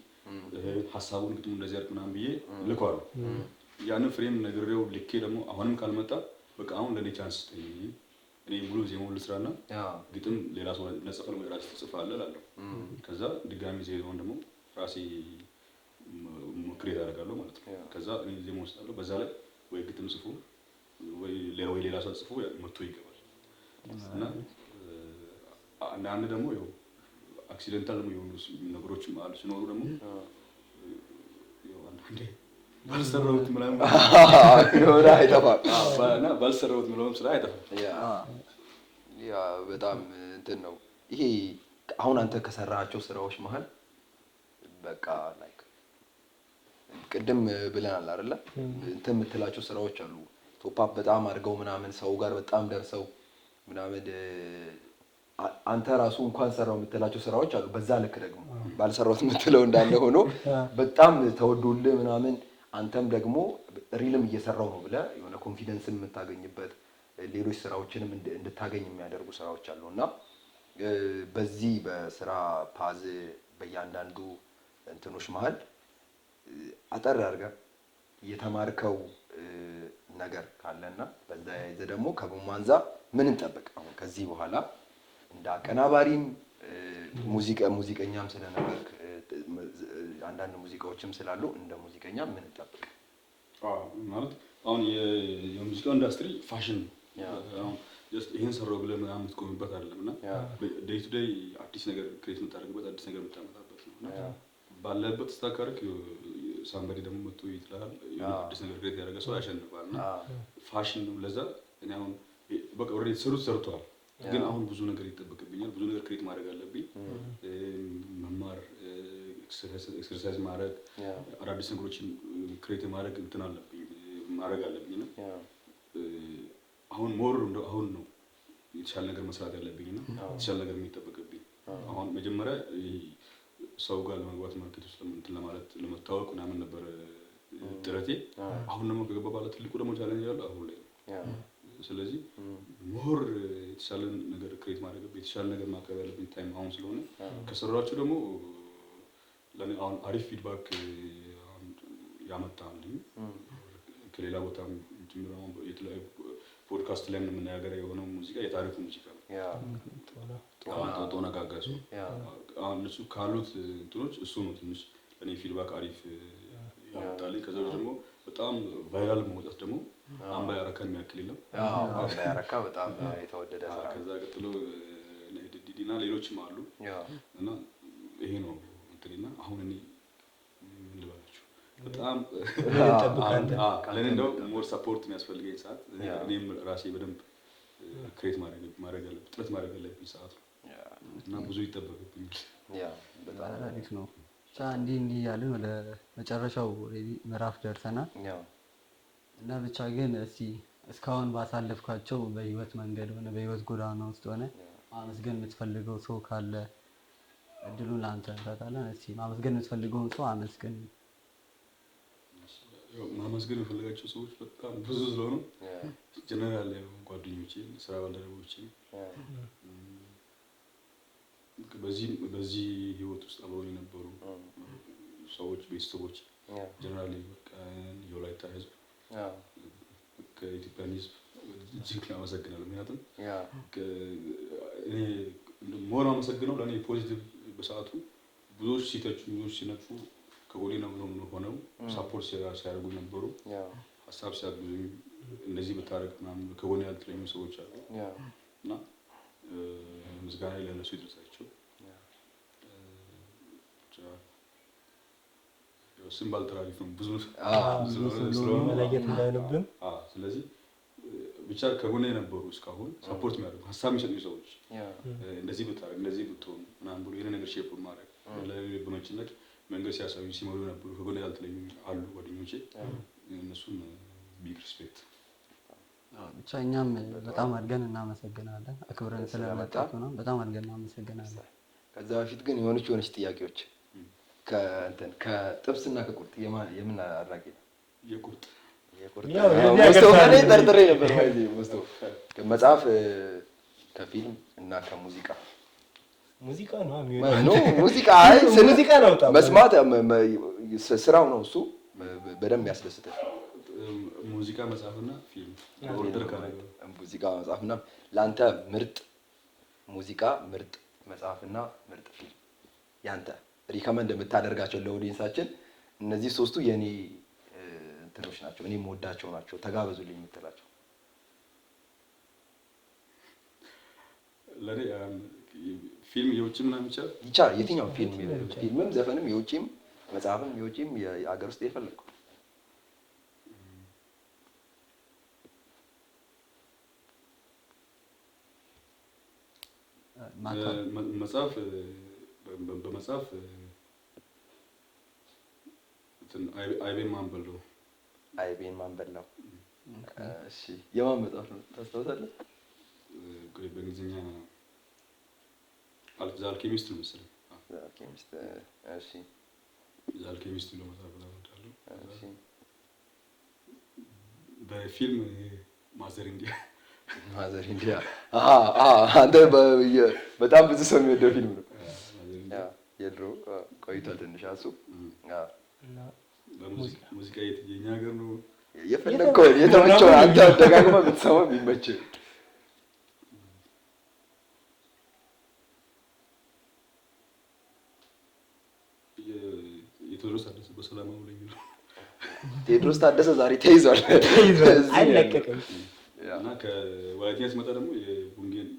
ሀሳቡን ግጥሙ እንደዚህ አድርግ ምናምን ብዬ ልከዋለሁ። ያንን frame ነግሬው ልኬ ደግሞ አሁንም ካልመጣ በቃ አሁን ለእኔ chance ስጠኝ፣ እኔ ሙሉ ዜማውን ልስራና ግጥም ሌላ ሰው ነጽፈል ወይ ራሴ ትጽፋለህ እላለሁ። ከዛ ድጋሚ ዜማውን ደግሞ ራሴ create አደርጋለሁ ማለት ነው። ከዛ እኔ ዜማውን እሰጣለሁ። በዛ ላይ ወይ ግጥም ጽፎ ወይ ሌላ ሰው ጽፎ መጥቶ ይገባል። እና አንዳንድ ደግሞ ያው accidental ደግሞ የሆኑ ነገሮችም አሉ። ሲኖሩ ደግሞ ያው አንዳንዴ ባልሰራሁት ምናምን የሆነ አይጠፋም። እና ባልሰራሁት ምለውም ስራ አይጠፋም። Yeah በጣም እንትን ነው ይሄ። አሁን አንተ ከሰራቸው ስራዎች መሀል በቃ like ቅድም ብለናል አይደለ? እንትን የምትላቸው ስራዎች አሉ፣ top up በጣም አድርገው ምናምን ሰው ጋር በጣም ደርሰው ምናምን አንተ ራሱ እንኳን ሰራው የምትላቸው ስራዎች አሉ። በዛ ልክ ደግሞ ባልሰራሁት የምትለው እንዳለ ሆኖ በጣም ተወዶልህ ምናምን አንተም ደግሞ real ም እየሰራው ነው ብለህ የሆነ confidence ን የምታገኝበት ሌሎች ስራዎችንም እንድታገኝ የሚያደርጉ ስራዎች አሉ። እና በዚህ በስራ path በእያንዳንዱ እንትኖች መሀል አጠር አድርገህ የተማርከው ነገር ካለና በዛ ያይዘህ ደግሞ ከቦማንዛ ምን እንጠብቅ አሁን ከዚህ በኋላ እንደ አቀናባሪም ሙዚቀኛም ስለነበርክ አንዳንድ ሙዚቃዎችም ስላሉ እንደ ሙዚቀኛ ምን እንጠብቅ? ማለት አሁን የሙዚቃ ኢንዱስትሪ ፋሽን ነው። አሁን just ይሄን ሰራው ብለህ ምናምን የምትቆምበት አይደለም እና day to day አዲስ ነገር create የምታደርግበት፣ አዲስ ነገር የምታመጣበት ነው። እና ባለበት stuck ካረክ Somebody ደግሞ መጥቶ ይጥላል። የሆነ አዲስ ነገር create ያደረገ ሰው ያሸንፋል። እና ፋሽን ነው። ለዛ እኔ አሁን በቃ already የተሰሩት ሰርተዋል፣ ግን አሁን ብዙ ነገር ይጠበቅብኛል። ብዙ ነገር create ማድረግ አለብኝ። መማር፣ exercise ማድረግ፣ አዳዲስ ነገሮችን create ማድረግ እንትን አለብኝ ማድረግ አለብኝ። እና አሁን more እንደው አሁን ነው የተሻለ ነገር መስራት ያለብኝ እና የተሻለ ነገር የሚጠበቅብኝ። አሁን መጀመሪያ ይሄ ሰው ጋር ለመግባት፣ market ውስጥ እንትን ለማለት፣ ለመታወቅ ምናምን ነበረ ጥረቴ። አሁን ደግሞ ከገባ በኋላ ትልቁ ደግሞ challenge ያለው አሁን ላይ ነው። ስለዚህ more የተሻለ ነገር create ማድረግ፣ የተሻለ ነገር ማቅረብ ያለብኝ time አሁን ስለሆነ፣ ከሰራችሁ ደግሞ ለእኔ አሁን አሪፍ feedback ያመጣልኝ ከሌላ ቦታ ጭምር አሁን የተለያዩ ፖድካስት ላይ የምናገር የሆነው ሙዚቃ የታሪኩ ሙዚቃ ነው። አሁን ጦና ጋጋሱ አሁን እነሱ ካሉት እንትኖች እሱ ነው ትንሽ ለእኔ feedback አሪፍ ያመጣልኝ። ከዛ ውጭ ደግሞ በጣም viral መውጣት ደግሞ አምባ ያረካ የሚያክል የለም። አምባ ያረካ በጣም የተወደደ ስራ። ከዛ ቀጥሎ ዲዲና ሌሎችም አሉ። እና ይሄ ነው እንትኔና አሁን እኔ ምን ልበላችሁ በጣም ምን እንጠብቅ አንተ? ለእኔ እንደው more support የሚያስፈልገኝ ሰዓት፣ እኔም ራሴ በደንብ create ማድረግ ያለብኝ፣ ጥረት ማድረግ ያለብኝ ሰዓት ነው እና ብዙ ይጠበቅብኛል። በጣም አሪፍ ነው። ብቻ እንዲህ እንዲህ እያልን ወደ መጨረሻው already ምዕራፍ ደርሰናል። እና ብቻ ግን እስቲ እስካሁን ባሳለፍካቸው በህይወት መንገድ ሆነ በህይወት ጎዳና ውስጥ ሆነ ማመስገን የምትፈልገው ሰው ካለ እድሉን ለአንተ እንሰጣለን። እስቲ ማመስገን የምትፈልገውን ሰው አመስግን። ያው ማመስገን የምፈልጋቸው ሰዎች በጣም ብዙ ስለሆኑ ጀነራል ያው ጓደኞቼ፣ ስራ ባልደረቦቼ፣ በዚህ ህይወት ውስጥ አብረው የነበሩ ሰዎች፣ ቤተሰቦች፣ generally በቃ የወላይታ ህዝብ፣ ከኢትዮጵያን ህዝብ እጅግ አመሰግናለሁ። ምክንያቱም እኔ more አመሰግነው ለእኔ positive በሰዓቱ ብዙዎች ሲተቹ፣ ብዙዎች ሲነቅፉ ከጎኔ ነው ሆነው support ሲያደርጉ ነበሩ። ሀሳብ ሲያግዙኝ፣ እንደዚህ ብታደርግ ምናምን ከጎኔ ያልተለዩ ሰዎች አሉ እና ምስጋና ለእነሱ ይድረሳቸው። ብቻ ያው ስም ባልጠራ አሪፍ ነው፣ ብዙ ስለሆነ መለየት እንዳይሆንብን። ስለዚህ ብቻ ከጎኔ የነበሩ፣ እስካሁን support የሚያደርጉ፣ ሀሳብ የሚሰጡኝ ሰዎች፣ እንደዚህ ብታደርግ፣ እንደዚህ ብትሆን ምናምን ብሎ የሆነ ነገር shape ማድረግ በመጨነቅ መንገድ ሲያሳዩኝ፣ ሲመሩ ነበሩ፣ ከጎኔ ያልተለዩ አሉ ጓደኞቼ፣ እነሱን big respect። ብቻ እኛም በጣም አድርገን እናመሰግናለን። አክብረን ስለመጣችሁ ነው። በጣም አድርገን እናመሰግናለን። ከዛ በፊት ግን የሆነች ጥያቄዎች፣ ከእንትን ከጥብስና ከቁርጥ የምን አድናቂ ነው? የቁርጥ። የቁርጥ። ያው የዚህ ሀገር ሞስቶ እኔ ሰው ጠርጥሬ ነበር። ባይዜ ሞስቶ መጽሐፍ፣ ከፊልም እና ከሙዚቃ። ሙዚቃ ነው የሚሆነው። No፣ ሙዚቃ አይ ስልህ ሙዚቃ ነው በጣም። መስማት ስራው ነው እሱ በደንብ ያስደስታል። ሙዚቃ፣ መጽሐፍና ፊልም order ካደረገ ሙዚቃ፣ መጽሐፍና ለአንተ ምርጥ ሙዚቃ፣ ምርጥ መጽሐፍና ምርጥ ፊልም፣ ያንተ recommend የምታደርጋቸው ለ audience ኣችን እነዚህ ሶስቱ የኔ እንትኖች ናቸው፣ እኔ የምወዳቸው ናቸው፣ ተጋበዙልኝ የምትላቸው። ለእኔ ፊልም የውጭ ምናምን ይቻላል? ይቻላል። የትኛው ፊልም፣ ፊልምም ዘፈንም የውጭም መጽሐፍም የውጭም የአገር ውስጥ የፈለግከው። ማታ መጽሐፍ በመጽሐፍ እንትን አይቤን ማን በላው። አይቤን ማን በላው። እሺ፣ የማን መጽሐፍ ነው ታስታውሳለህ? ቆይ፣ በእንግሊዝኛ The Alchemist ነው መሰለኝ። Alchemist፣ እሺ። The Alchemist የሚለው መጽሐፍ በጣም እወዳለሁ። እሺ። በፊልም Mother India። Mother India፣ አሃ አንተ በጣም ብዙ ሰው የሚወደው ፊልም ነው። Mother India። Yeah፣ የድሮ ቆይቷል ትንሽ እሱ። Yeah። እና በሙዚቃ ሙዚቃ የኛ ሀገር ነው። የፈለግከውን፣ የተመቸውን፣ አንተ ደጋግመህ ብትሰማው የሚመችህ። የቴዎድሮስ ታደሰ በሰላም አውለኝ ነው። ቴዎድሮስ ታደሰ ዛሬ ተይዟል። ተይዟል፣ እዚህ ነው ያለው። አይለቀቅም። እና ከወላይትኛ ስመጣ ደግሞ የቡንጌን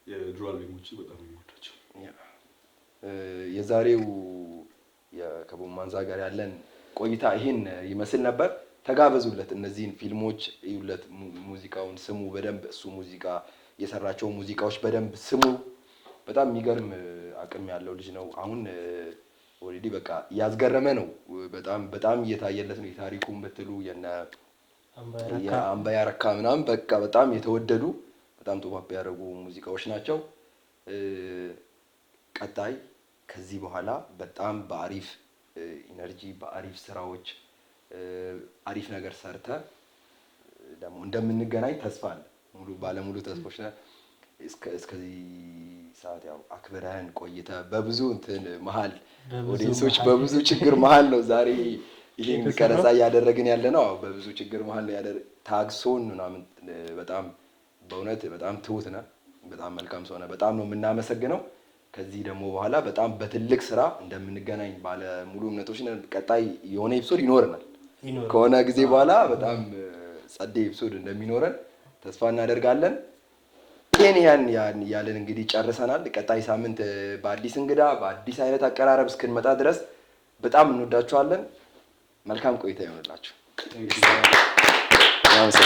የድሮ አልበሞችን በጣም ነው የምወዳቸው። የዛሬው ከቦማንዛ ጋር ያለን ቆይታ ይህን ይመስል ነበር። ተጋበዙለት፣ እነዚህን ፊልሞች እዩለት፣ ሙዚቃውን ስሙ በደንብ። እሱ ሙዚቃ የሰራቸው ሙዚቃዎች በደንብ ስሙ። በጣም የሚገርም አቅም ያለው ልጅ ነው። አሁን already በቃ እያስገረመ ነው። በጣም በጣም እየታየለት ነው። የታሪኩን ብትሉ የነ የአምባያረካ ምናምን በቃ በጣም የተወደዱ፣ በጣም top up ያደረጉ ሙዚቃዎች ናቸው። ቀጣይ ከዚህ በኋላ በጣም በአሪፍ energy፣ በአሪፍ ስራዎች፣ አሪፍ ነገር ሰርተ ደግሞ እንደምንገናኝ ተስፋ አለ። ሙሉ ባለሙሉ ተስፋዎች ነን። እስከዚህ ሰዓት ያው አክብረህን ቆይተ በብዙ እንትን መሀል በብዙ audience ኦች መሀል። በብዙ ችግር መሀል ነው ዛሬ ይሄን የተሰራው። ቀረጻ እያደረግን ያለ ነው። አዎ፣ በብዙ ችግር መሀል ነው ታግሶን ምናምን። በጣም በእውነት በጣም ትሁት ነህ። በጣም መልካም ሰው ነህ። በጣም ነው የምናመሰግነው። ከዚህ ደግሞ በኋላ በጣም በትልቅ ስራ እንደምንገናኝ ባለ ሙሉ እምነቶች ነን። ቀጣይ የሆነ episode ይኖረናል። ይኖራል። ከሆነ ጊዜ በኋላ በጣም ጸዴ episode እንደሚኖረን ተስፋ እናደርጋለን። ይሄን ያን ያን እያልን እንግዲህ ጨርሰናል። ቀጣይ ሳምንት በአዲስ እንግዳ በአዲስ አይነት አቀራረብ እስክንመጣ ድረስ በጣም እንወዳችኋለን። መልካም ቆይታ ይሆንላችሁ። Thank you. እናመሰግናለን።